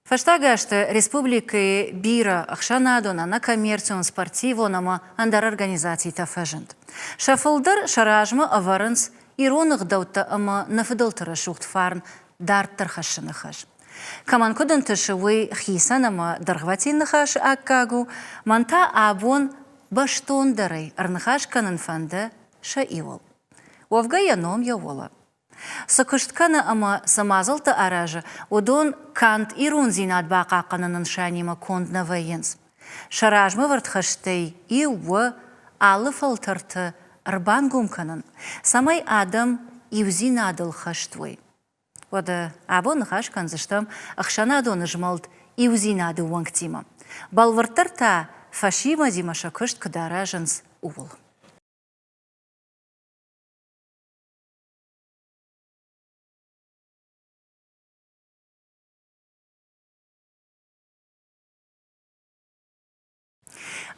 Фӕстаг азты республикӕйы бирӕ ӕхсӕнадон, ӕнӕкоммерцион, спортивон ӕмӕ ӕндӕр организацитӕ фӕзынд. Сӕ фылдӕр сӕ размӕ ӕвӕрынц ирон ӕгъдӕуттӕ ӕмӕ нӕ фыдӕлты рӕсугъд фарн дарддӕр хӕссыны хӕс. Кӕмӕн куыд ӕнтысы, уый хицӕн ӕмӕ дӕргъвӕтин ныхасы аккаг у, мӕн та абон бӕстондӕрӕй ӕрныхас кӕнын фӕнды сӕ иуыл. Уӕвгӕ йӕ ном йӕ уӕлӕ. Цы куыст кӕны ӕмӕ цы мадзӕлттӕ аразы, уыдон канд ирондзинад бахъахъхъӕныны нысанимӕ конд нӕ вӕййынц. Сӕ размӕвӕрд хӕстӕй иу у алы фӕлтӕрты ӕрбангом кӕнын, цӕмӕй адӕм иудзинадыл хӕст уой. Уӕдӕ абон ныхас кӕндзыстӕм ӕхсӕнадон змӕлд Иудзинад-ы уӕнгтимӕ. Бӕлвырддӕр та фӕсивӕдимӕ сӕ куыст куыд аразынц, ууыл.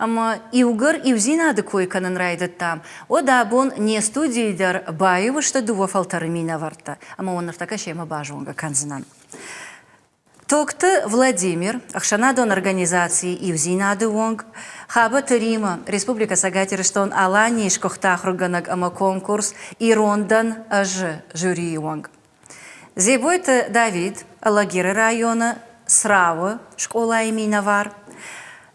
Ӕмӕ иугӕр иудзинады кой кӕнын райдыдтам, уӕд абон не студийы дӕр баиу сты дыууӕ фӕлтӕры минӕвӕрттӕ, ӕмӕ уын ныртӕккӕ семӕ базонгӕ кӕндзынӕн. Токты Владимир, ӕхсӕнадон организаци Иудзинад-ы уӕнг, Хабӕты Римӕ, Республикӕ Цӕгат Ирыстон-Аланийы сгуыхт ахуыргӕнӕг ӕмӕ конкурс Ирон дӕн ӕз-ы жюрийы уӕнг. Дзебойты Давид, Алагиры районы Црауы скъолайы минӕвар,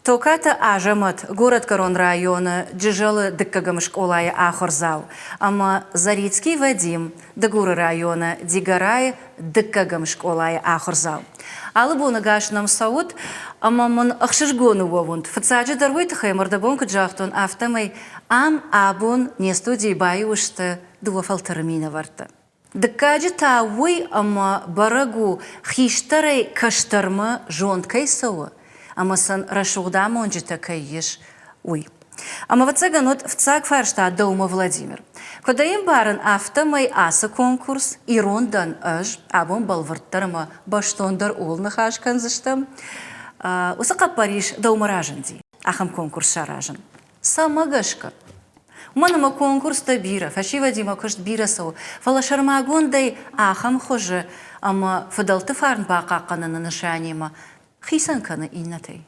Токаты Азӕмӕт Горӕтгӕрон районы Джызӕлы дыккӕгӕм скъолайы ахуырдзау ӕмӕ Зарицкий Вадим Дыгуры районы Дигорайы дыккӕгӕм скъолайы ахуырдзау. Алы боны гас нӕм цӕут ӕмӕ мын ӕхсызгон у уӕвунд. Фыццаджыдӕр уый тыххӕй мӕрдӕбон куыд загътон, афтӕмӕй ам абон не студийы баиу сты дыууӕ фӕлтӕры минӕвӕрттӕ. Дыккаджы та уый, ӕмӕ бӕрӕг у, хистӕрӕй кӕстӕрмӕ зонд кӕй цӕуы ӕмӕ сын рӕсугъд амонджытӕ кӕй ис, уый. Ӕмӕ, ӕвӕццӕгӕн, уӕд фыццаг фарста дӕумӕ, Владимир. Куыд ӕй ӕмбарын, афтӕмӕй ацы конкурс Ирон дӕн ӕз, абон бӕлвырддӕр ӕмӕ бӕстондӕр ууыл ныхас кӕндзыстӕм, уыцы хъӕппӕрис дӕумӕ разынди, ахӕм конкурс саразын. Цӕмӕ гӕсгӕ? Уымӕн ӕмӕ конкурстӕ бирӕ, фӕсивӕдимӕ куыст бирӕ цӕуы, фӕлӕ сӕрмагондӕй ахӕм хуызы ӕмӕ фыдӕлты фарн бахъахъхъӕныны нысанимӕ хицӕн кӕны иннӕтӕй.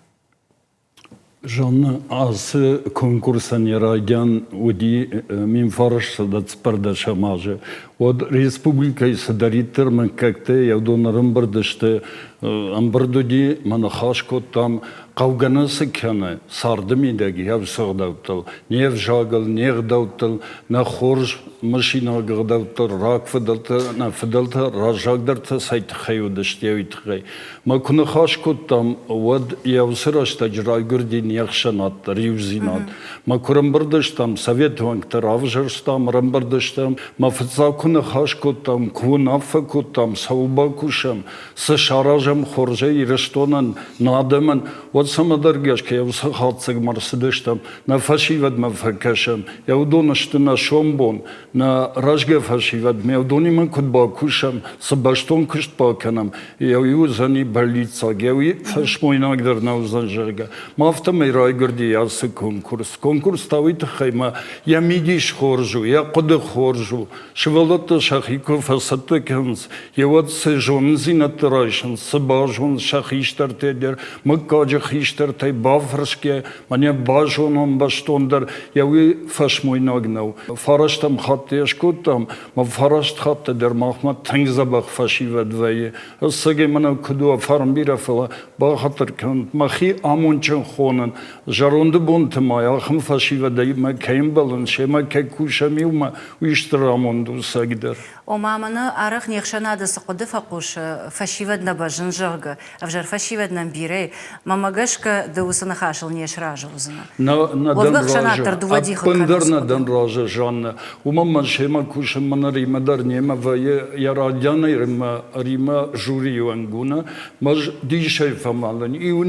Жанна, ацы конкурсӕн йӕ райдиан уыди 1914 азы. Уӕд республикӕйы цыдӕриддӕр мыггӕгтӕ уыдон ӕрӕмбырд сты, ӕмбырд уыди, мӕ ныхас кодтам Хъӕугӕ нӕ цы кӕны царды мидӕг йӕ ӕгъдӕуттыл, не взагыл, не гъдӕуттыл, нӕ хорз мысинаг ӕгъдӕуттыл, рагфыдӕлтӕ, нӕ фыдӕлтӕ раззагдӕртӕ цӕй тыххӕй уыдысты, уый тыххӕй. Мӕ куы ныхас кодтам, уӕд йӕ уыцы рӕстӕджы райгуырди не хсӕнад дӕр, иудзинад. Мӕ куы рӕмбырд стӕм, советы уӕнгтӕ равзӕрстам, ӕрӕмбырд стӕм. Мӕ фыццаг куы ныхас кодтам, куы уынаффӕ кодтам, цӕуыл бакусӕм, цы саразӕм хорзӕй Ирыстонӕн, нӕ адӕмӕн, уӕд цӕмӕдӕр гӕсгӕ уыцы хатдзӕгмӕ ӕрцыдыстӕм, нӕ фӕсивӕдмӕ фӕкӕсӕм, йӕ уыдон сты нӕ сомбон, нӕ рӕзгӕ фӕсивӕдмӕ, уыдонимӕ куыд бакусӕм, цы бӕстон куыст бакӕнӕм, йӕ уый уыдзӕни бӕллиццаг, йӕ уый фӕсмойнаг дӕр нӕ уыдзӕн, зӕгъгӕ. Ма афтӕмӕй райгуырди ацы конкурс. Конкурс та уый тыххӕй ма йӕ мидис хорз у, йӕ хъуыды хорз у, Сывӕллӕттӕ сӕхи куы фӕцӕттӕ кӕнынц, йе уӕд цы зонындзинӕдтӕ райсынц, цы базонынц сӕ хистӕртӕ дӕр, мыггаджы хистӕртӕй бафӕрсгӕ, мӕнӕ базонон бӕстондӕр, йӕ уый фӕсмойнаг нӕу. Фарӕстӕм хатт йӕ скодтам, мӕ фараст хатты дӕр махмӕ тынг дзӕбӕх фӕсивӕд вӕййы. Ӕцӕгӕй мӕнӕ куыд у, фарн бирӕ, фӕлӕ бахатыр кӕнут, мӕхи амондджын хонын, зӕронды бонты ма ахӕм фӕсивӕдӕй мӕ кӕй ӕмбӕлын, семӕ кӕй кусӕм иумӕ, уый стыр амонд у цӕгдӕр. Ома мӕнӕ арӕх не хсӕнады цы хъуыды фӕхъусы, фӕсивӕд нӕ бӕззын, зӕгъгӕ, ӕвзӕр фӕсивӕд нӕм бирӕ и, мӕмӕ гӕсгӕ ды уыцы ныхасыл не сразы уыдзынӕ. Нӕ, нӕ дӕн разы. Ӕппындӕр нӕ дӕн разы, Жаннӕ. Уымӕн мӕ семӕ кусын мӕнӕ Римӕ дӕр немӕ вӕййы, йӕ райдианӕй Римӕ, Римӕ жюрийы уӕнг у, нӕ? Мӕ дисӕй фӕмӕлын. Иу,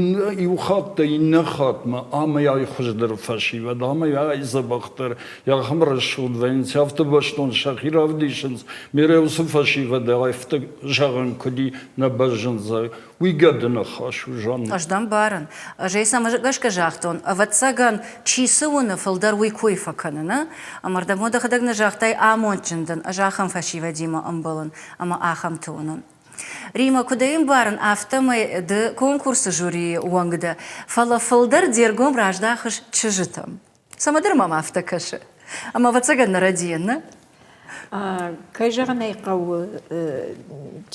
иу хатт иннӕ хатмӕ амӕй ай хуыздӕр фӕсивӕд, амӕй ай дзӕбӕхдӕр Ахӕм рӕсугъд вӕййынц, афтӕ бӕстон сӕхи равдисынц. Мерӕ уыцы фӕсивӕды афтӕ зӕгъӕн куыд и, нӕ бӕззынц. Уый гӕды ныхас у, Жаннӕ. Ӕз дӕм барын. Ӕз ӕй цӕмӕ гӕсгӕ загътон, ӕвӕццӕгӕн, чи цы уыны, фылдӕр уый кой фӕкӕны, нӕ? Ӕмӕ ӕрдӕбон дӕхӕдӕг нӕ загътай, амондджын дӕн, ӕз ахӕм фӕсивӕдимӕ ӕмбӕлын ӕмӕ ахӕмты уынын. Рима, куыд ӕй ӕмбарын, афтӕмӕй ды конкурсы жюрийы уӕнг дӕ, фӕлӕ фылдӕр де ргом раздахыс чызджытӕм. Цӕмӕдӕр мӕм афтӕ кӕсы. Ӕмӕ, ӕвӕццӕгӕн, нӕ рӕдийын, нӕ? Кӕй зӕгъын ӕй хъӕуы,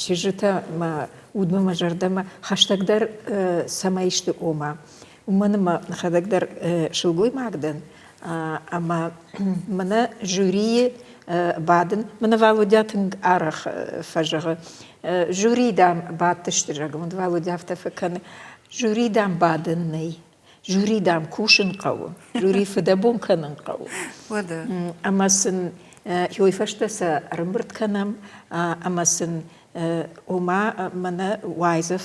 чызджытӕ мӕ удмӕ, мӕ зӕрдӕмӕ хӕстӕгдӕр цӕмӕй сты, ома, уымӕн ӕмӕ мӕхӕдӕг дӕр сылгоймаг дӕн, ӕмӕ мӕнӕ жюрийы бадын, мӕнӕ Валодя тынг арӕх фӕзӕгъы, жюри, дам, бадтысты, зӕгъы, Валодя афтӕ фӕкӕны, жюри, дам, бадын нӕй. Жюри, дам, кусын хъӕуы, жюри фыдӕбон кӕнын хъӕуы. Уӕдӕ. Ӕмӕ сын уый фӕстӕ сӕ ӕрӕмбырд кӕнӕм ӕмӕ сын ома мӕнӕ уайдзӕф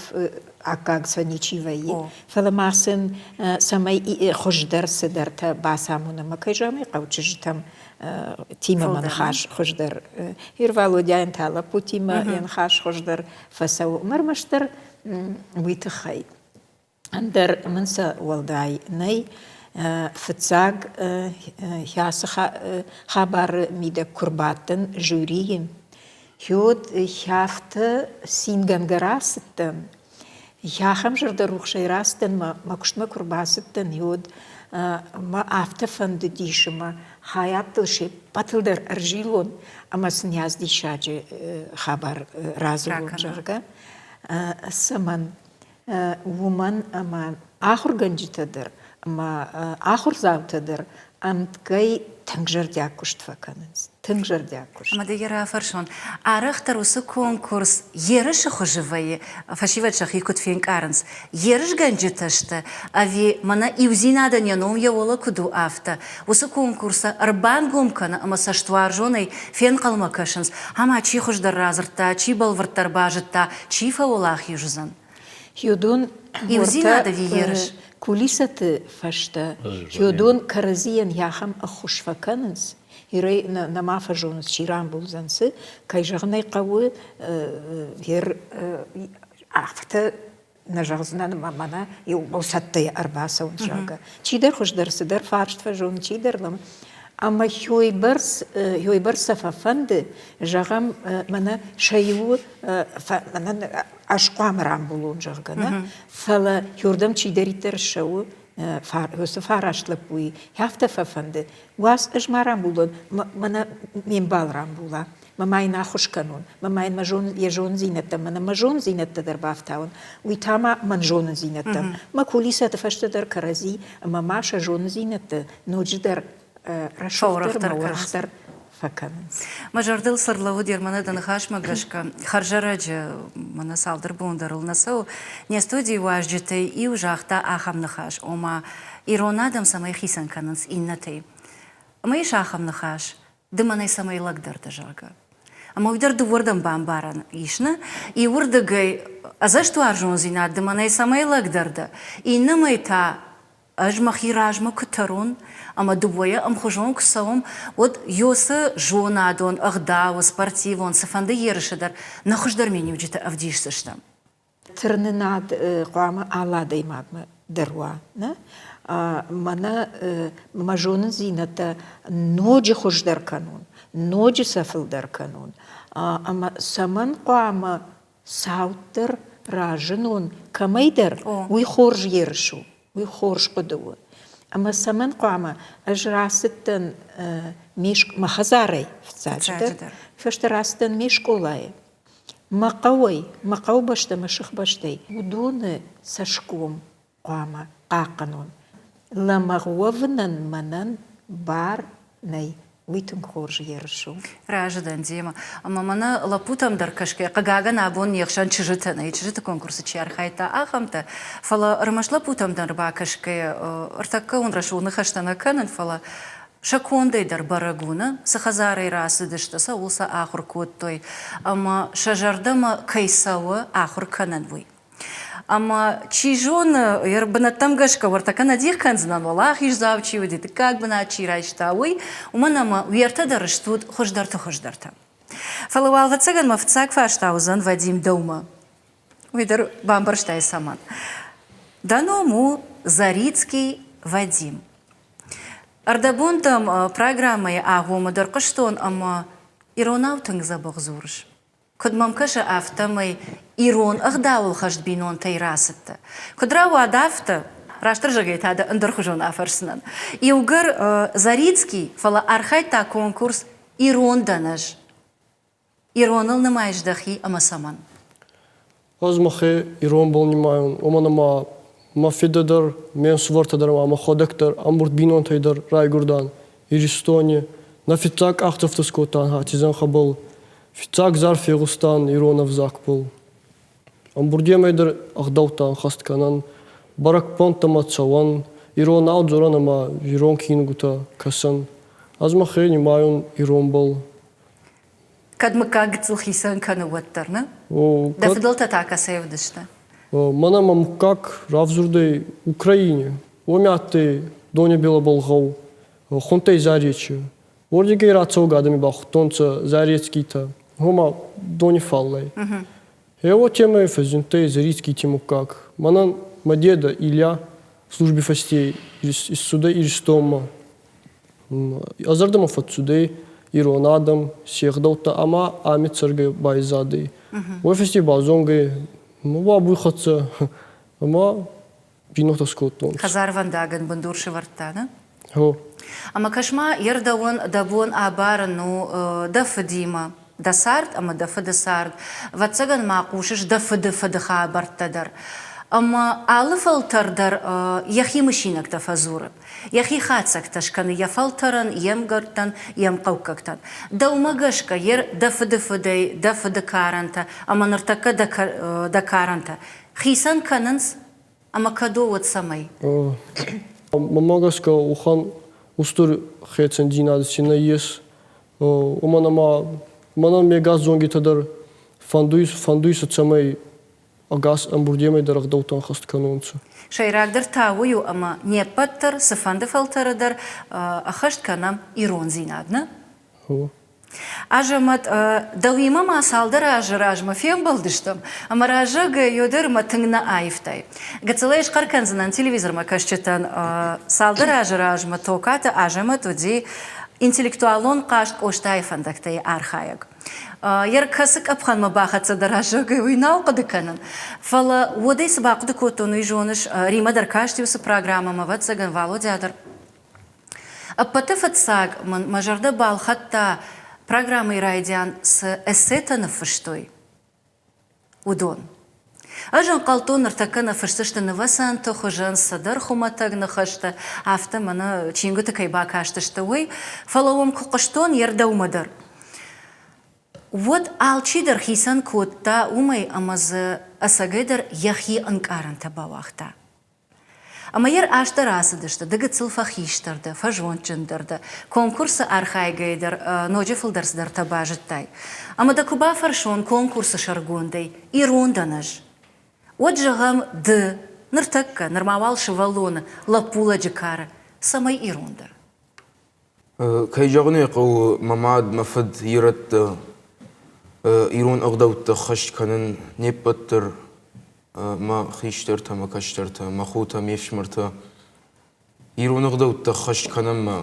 аккаг сӕ ничи вӕййы, фӕлӕ ма сын цӕмӕй хуыздӕр цыдӕртӕ бацамонӕм, кӕй зӕгъын ӕй хъӕуы, чызджытӕм тимӕ мӕ ныхас хуыздӕр. Ир Валодяйӕн та лӕппутимӕ йӕ ныхас хуыздӕр фӕцӕуы. Ӕрмӕстдӕр уый тыххӕй. Ӕндӕр мын сӕ уӕлдай нӕй. Фыццаг ацы хабары мидӕг куы рбадтӕн жюрийы, уӕд афтӕ цингӕнгӕ рацыдтӕн, ахӕм зӕрдӕрухсӕй рацыдтӕн мӕ мӕ куыстмӕ куы рбацыдтӕн, уӕд мӕ афтӕ фӕндыдис ӕмӕ хайадтыл се ппӕтыл дӕр ӕрзилон ӕмӕ сын аз диссаджы хабар радзурон, зӕгъгӕ. Цӕмӕн? Уымӕн ӕмӕ ахуыргӕнджытӕ дӕр ӕмӕ ахуырдзаутӕ дӕр ӕмткӕй тынг зӕрдиаг куыст фӕкӕнынц. Тынг зӕрдиаг куыст. Ӕмӕ дӕ йӕ рафӕрсон, арӕхдӕр уыцы конкурс ерысы хуызы вӕййы, фӕсивӕд сӕхи куыд фенкъарынц, ерысгӕнджытӕ сты ӕви мӕнӕ иудзинадӕн йӕ ном йӕ уӕлӕ куыд у, афтӕ уыцы конкурсы ӕрбангом кӕны ӕмӕ цӕстуарзонӕй фенхъӕлмӕ кӕсынц, ӕмӕ чи хуыздӕр радзырдта, чи бӕлвырддӕр базыдта, чи фӕуӕлахиз уыдзӕн? Хёдон Иудзинад ӕви ерыс? Кулисӕты фӕстӕ Хёдон кӕрӕдзийӕн ахӕм ӕххуыс фӕкӕнынц, Ирӕй нӕма фӕзонынц, чи рамбулдзӕн цы. Кӕй зӕгъын ӕй хъӕуы, ер афтӕ нӕ зӕгъдзынӕн ӕмӕ мӕнӕ иууыл цӕттӕйӕ ӕрбацӕуынц, зӕгъгӕ. Чидӕр хуыздӕр цыдӕр фарст фӕзоны, чидӕр ӕмӕ хёйбӕрц сӕ фӕфӕнды, зӕгъӕм, мӕнӕ сӕ иуы мӕнӕн ӕз хъуамӕ рамбулон, зӕгъгӕ, нӕ, фӕлӕ хёрдӕм чидӕриддӕр ссӕуы, уыцы фараст лӕппуйы афтӕ фӕфӕнды, уадз ӕз ма рамбулон, мӕнӕ ме мбал рамбула, мӕ ма йын ӕххуыс кӕнон, мӕ ма йын мӕ зон, йӕ зондзинӕдтӕ, мӕнӕ мӕ зондзинӕдтӕ дӕр бафтауын, уый та ма мӕн зонындзинӕдтӕм. Мӕ кулисӕты фӕстӕ дӕр кӕрӕдзи ӕмӕ ма сӕ зонындзинӕдтӕ ноджыдӕр рӕсугъддӕр ӕмӕ уӕрӕхдӕр фӕкӕнынц. Мӕ зӕрдыл цы рлӕууыд Ерманы дӕ ныхасмӕ гӕсгӕ, хӕрзӕрӕджы, мӕнӕ цалдӕр бон дӕр ыл нӕ цӕуы, не студийы уазджытӕй иу загъта ахӕм ныхас, ома, ирон адӕм цӕмӕй хицӕн кӕнынц иннӕтӕй. Ӕмӕ ис ахӕм ныхас, ды мӕнӕй цӕмӕй лӕгдӕр дӕ, зӕгъгӕ. Ӕмӕ уый дӕр дыууӕрдӕм бамбарӕн ис, нӕ? Иуырдыгӕй ӕдзӕстуарзондзинад ды мӕнӕй цӕмӕй лӕгдӕр дӕ, иннӕмӕй та ӕз мӕхи размӕ куы тӕрон ӕмӕ дыууӕйӕ ӕмхуызон куы цӕуӕм, уӕд ёсы зонадон, ӕгъдауы, спортивон, цыфӕнды ерысы дӕр нӕ хуыздӕр миниуджытӕ ӕвдисдзыстӕм. Тырнынад хъуамӕ алы адӕймагмӕ дӕр уа. Нӕ? Мӕнӕ мӕ зонындзинӕдтӕ ноджы хуыздӕр кӕнон, ноджы сӕ фылдӕр кӕнон. Ӕмӕ цӕмӕн хъуамӕ цауддӕр разынон кӕмӕйдӕр, уый хорз ерыс у, уый хорз хъуыды у. Ӕмӕ цӕмӕн хъуамӕ ӕз рацыдтӕн мӕ хӕдзарӕй фыццаджыдӕр, фӕстӕ рацыдтӕн ме скъолайы. Мӕ хъӕуӕй, мӕ хъӕубӕстӕ, мӕ сыхбӕстӕй уыдоны цӕсгом хъуамӕ хъахъхъӕнон. Лӕмӕгъ уӕвынӕн мӕнӕн бар нӕй. Уый тынг хорз ерыс у. Разы дӕн демӕ. Ӕмӕ мӕнӕ лӕппутӕм дӕр кӕсгӕ, хъыгагӕн, абон не хсӕн чызджытӕ нӕй, чызджыты конкурсы чи архайдта, ахӕмтӕ. Фӕлӕ ӕрмӕст лӕппутӕм дӕр бакӕсгӕйӕ, ӕртӕккӕ уын рӕсугъд ныхӕстӕ нӕ кӕнын, фӕлӕ сӕ кондӕй дӕр бӕрӕг у, нӕ? Цы хӕдзарӕй рацыдысты, цӕуыл сӕ ахуыр кодтой ӕмӕ сӕ зӕрдӕмӕ кӕй цӕуы ахуыр кӕнын, уый. Ӕмӕ, чи зоны, йӕ бынӕттӕм гӕсгӕ уӕртӕ кӕнӕ дих кӕндзынӕн, уӕлахиздзау чи уыди, дыккаг бынат чи райста, уый, уымӕн ӕмӕ уе ртӕ дӕр стут хуыздӕрты хуыздӕртӕ. Фӕлӕ уал, ӕвӕццӕгӕн, мӕ фыццаг фарста уыдзӕн Вадим дӕумӕ. Уый дӕр бамбӕрстай цӕмӕн. Дӕ ном у Зарицкий Вадим. Ӕрдӕбон дӕм программӕйы агъоммӕ дӕр хъуыстон ӕмӕ иронау тынг дзӕбӕх дзурыс. Куыд мӕм кӕсы, афтӕмӕй ирон ӕгъдауыл хӕст бинонтӕй рацыдтӕ. Куыд рауад афтӕ, растдӕр зӕгъгӕй та дӕ ӕндӕрхуызон афӕрсдзынӕн. Иугӕр Зарицкий, фӕлӕ архайдта конкурс «Ирон дӕн ӕз». Ироныл нымайыс дӕхи ӕмӕ цӕмӕн? Ӕз мӕхе иронбӕл нимайун, уомӕн ӕма мӕ фидӕ дӕр, ме нсувӕртӕ дӕр ӕма мӕхуӕдӕг дӕр ӕмбурд бийнонтӕй дӕр райгурдан Иристони. Нӕ фиццаг къахдзӕфтӕ скодтан аци зӕнхӕбӕл. Фиццаг зар фегъустан ирон ӕвзагбӕл. Ӕмбурдемӕй дӕр ӕгъдӕуттӕ ӕнхӕст кӕнӕн, бӕрӕгбӕнттӕмӕ цӕуӕн, иронау дзорӕн ӕма ирон киунугутӕ кӕсӕн. Ӕз мӕхе нимайун иронбӕл. Кӕд мыггаг гыццыл хицӕн кӕны, уӕддӕр, нӕ? Дӕ фыдӕлтӕ та кӕцӕй уыдысты? Мӕнӕ мӕ мыггаг равзурдӕй Украине. Уоми адтӕй Дони билӕбӕл гъӕу, хундтӕй Заречье. Уордигӕй рацӕугӕ адӕми бахудтонцӕ Зарецкийтӕ, гъома дони фаллӕй. Гъе уотемӕй фӕззиндтӕй Зарицкийти муггаг. Мӕнӕн мӕ деда Илья служби фӕсте иссудӕй Иристонмӕ. Ӕ зӕрдӕмӕ фӕццудӕй ирон адӕм, се гъдӕуттӕ ӕма ами цӕргӕ байзадӕй. Уой фӕсте базонгӕ бабуй хӕццӕ ӕма бийнонтӕ скодтонцӕ. Хӕдзарвӕндагӕн бындур сӕвӕрдта, нӕ? Гъо. Ӕма кӕс-ма, ер дӕуӕн дӕ бон абарын у дӕ фыдимӕ, дӕ цард ӕмӕ дӕ фыды цард. Ӕвӕццӕгӕн ма хъусыс дӕ фыды фыды хабӕрттӕ дӕр. Ӕмӕ алы фӕлтӕр дӕр йӕхи мысинӕгтӕ фӕдзуры. Йӕхи хатдзӕгтӕ скӕны йӕ фӕлтӕрӕн, йе мгӕрттӕн, йе мхъӕуккӕгтӕн. Дӕумӕ гӕсгӕ ер дӕ фыды фыдӕй, дӕ фыды карӕнтӕ ӕмӕ ныртӕккӕ дӕ карӕнтӕ хицӕн кӕнынц ӕмӕ кӕд о, уӕд цӕмӕй? Мӕнмӕ гӕсгӕ, уӕхӕн устур хецӕндзийнадӕ си нӕййес. Уомӕн ӕма мӕнӕн ме гас зонгитӕ дӕр фӕндуй, фӕндуй сӕ, цӕмӕй ӕгас ӕмбурдемӕй дӕр ӕгъдӕуттӕ ӕнхӕст кӕнонцӕ. Сӕйрагдӕр та уый у, ӕмӕ не ппӕт дӕр, цыфӕнды фӕлтӕры дӕр ӕххӕст кӕнӕм ирондзинад, нӕ? Азӕмӕт, дӕуимӕ ма цалдӕр азы размӕ фембӕлдыстӕм, ӕмӕ раззагӕй дӕр мӕ тынг нӕ аивтай. Гыццылӕй схъӕр кӕндзынӕн телевизормӕ кӕсджытӕн. Цалдӕр азы размӕ Токаты Азӕмӕт уыди интеллектуалон хъазт Къостайы фӕндӕгтӕй архайӕг. Йӕ кӕцы къӕпхӕнмӕ бахӕццӕ дӕ раззагӕй, уый нал хъуыды кӕнын. Фӕлӕ уӕдӕй цы бахъуыды кодтон, уый зоныс, Римӕ дӕр касти уыцы программӕмӕ, ӕвӕццӕгӕн, Валодя дӕр. Ӕппӕты фыццаг мын мӕ зӕрдӕ балхӕдта, программӕйы райдиан цы эссетӕ ныффыстой, уыдон. Ӕз ӕнхъӕлдтон, ныртӕккӕ нӕ фысдзысты нывӕцӕнты хуызӕн цыдӕр хуымӕтӕг ныхӕстӕ, афтӕ мӕнӕ чингуыты кӕй бакастысты, уый, фӕлӕ уӕм куы хъуыстон йе рдӕумӕ дӕр, уӕд алчидӕр хицӕн кодта уымӕй ӕмӕ дзы ӕцӕгӕйдӕр йӕхи ӕнкъарӕнтӕ бауагъта. Ӕмӕ йӕ азтӕ рацыдысты, ды гыццыл фӕхистӕр дӕ, фӕзондджындӕр дӕ, конкурсы архайгӕйӕ дӕр ноджы фылдӕр цыдӕртӕ базыдтай. Ӕмӕ дӕ куы бафӕрсон конкурсы сӕргондӕй «Ирон дӕн ӕз», уӕд зӕгъӕм ды, ныртӕккӕ, нырма уал сывӕллоны, лӕппулӕджы кары, цӕмӕй ирон дӕ? Кӕй зӕгъын ӕй хъӕуы, мӕ мад, мӕ фыд ирӕттӕ ирон ӕгъдӕуттӕ ӕххӕст кӕнын не ппӕт дӕр мӕ хистӕртӕ, мӕ кӕстӕртӕ, мӕ хотӕ, ме фсымӕртӕ ирон ӕгъдӕуттӕ ӕххӕст кӕнӕм мӕ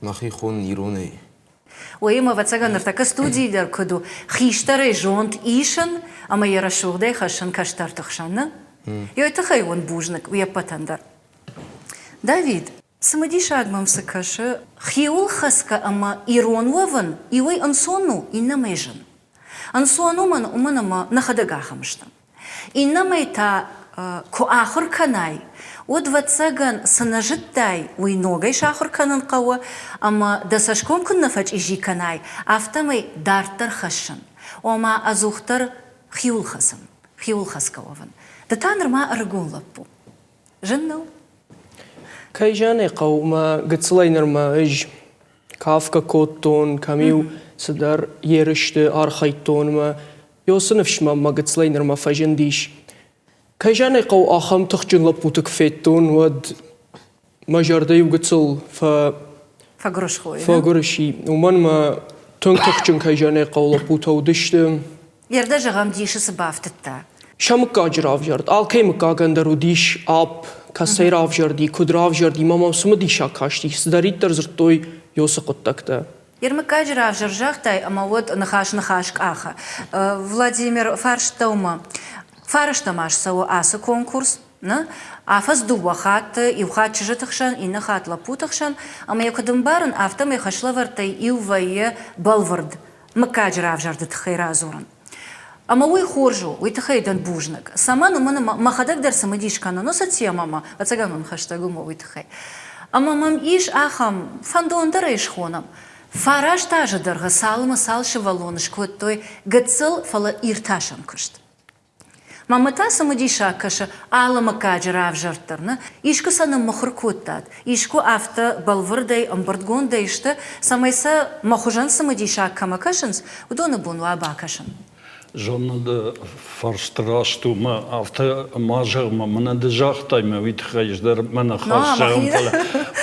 мӕхи хонын иронӕй. Уыимӕ, ӕвӕццӕгӕн, ныртӕккӕ студийы дӕр куыд у, хистӕрӕй зонд исын ӕмӕ йӕ рӕсугъдӕй хӕссын кӕстӕрты хсӕн, нӕ? Йой тыххӕй уын бузныг уе ппӕтӕн дӕр. Давид, Цымыдисаг мӕм цы кӕсы, хиуыл хӕцгӕ ӕмӕ ирон уӕвын иуӕй ӕнцон у, иннӕмӕй зын. Ӕнцон уымӕн, уымӕн ӕмӕ нӕхӕдӕг ахӕм стӕм. Иннӕмӕй та куы ахуыр кӕнай, уӕд, ӕвӕццӕгӕн, цы нӕ зыдтай, уый ногӕй сахуыр кӕнын хъӕуы ӕмӕ дӕ цӕсгом куыннӕ фӕчъизи кӕнай, афтӕмӕй дарддӕр хӕссын, ома ӕдзухдӕр хиуыл хӕцын, хиуыл хӕцгӕ уӕвын. Ды та нырма ӕрыгон лӕппу. Зын нӕу? Кӕй зӕгъын ӕй хъӕуы, мӕ гыццылӕй нырмӕ ӕз кафгӕ кодтон, кӕм-иу цыдӕр ерысты архайдтон ӕмӕ уыцы ныфс мӕм мӕ гыццылӕй нырмӕ фӕзындис. Кӕй зӕгъын ӕй хъӕуы, ахӕм тыхджын лӕппуты куы федтон, уӕд мӕ зӕрдӕ иу гыццыл фӕгуырысхой. Фӕгуырысхи. Уымӕн мӕ тынг тыхджын кӕй зӕгъын ӕй хъӕуы лӕппутӕ уыдысты. Йе зӕгъӕм, дисы цы бафтыдта? Сӕ мыггаджы равзӕрд. Алкӕй мыггагӕн дӕр уыдис апп, кӕцӕй равзӕрди, куыд равзӕрди, мӕ мӕм цымыдисаг касти, цыдӕриддӕр дзырдтой уыцы хъуыддӕгтӕ. Ермыккаджы равзӕр загътай, ӕмӕ уӕд ныхас ныхас къахы. Владимир, фарст дӕумӕ. Фарӕстӕм аз цӕуы ацы конкурс. Нӕ? Афӕдз дыууӕ хатты, иу хатт чызджыты хсӕн, иннӕ хатт лӕппуты хсӕн. Ӕмӕ йӕ куыд ӕмбарын, афтӕмӕй хӕслӕвӕрдтӕй иу вӕййы бӕлвырд мыггаджы равзӕрды тыххӕй радзурын. Ӕмӕ уый хорз у, уый тыххӕй дӕн бузныг. Цӕмӕн, уымӕн ӕмӕ мӕхӕдӕг дӕр цымыдис кӕнын уыцы темӕмӕ, ӕцӕгӕн мӕм хӕстӕг у уый тыххӕй. Ӕмӕ мӕм ис ахӕм фӕндон дӕр ӕй схонӕм. Фараст азы дӕргъы цалынмӕ цал сывӕллоны скодтой гыццыл, фӕлӕ иртасӕн куыст. Мӕнмӕ та цымыдисаг кӕсы алы мыггаджы равзӕрд дӕр, нӕ? Искуы сӕ ныммыхуыр кодтат, искуы афтӕ бӕлвырдӕй, ӕмбырдгондӕй сты, цӕмӕй сӕ мӕ хуызӕн цымыдисаг кӕмӕ кӕсынц, уыдоны бон уа бакӕсын. Зонады фарст раст у, мӕ афтӕ ма зӕгъ, мӕ мӕнӕ ды загътай, мӕ уый тыххӕй ӕз дӕр мӕ ныхас зӕгъын, фӕлӕ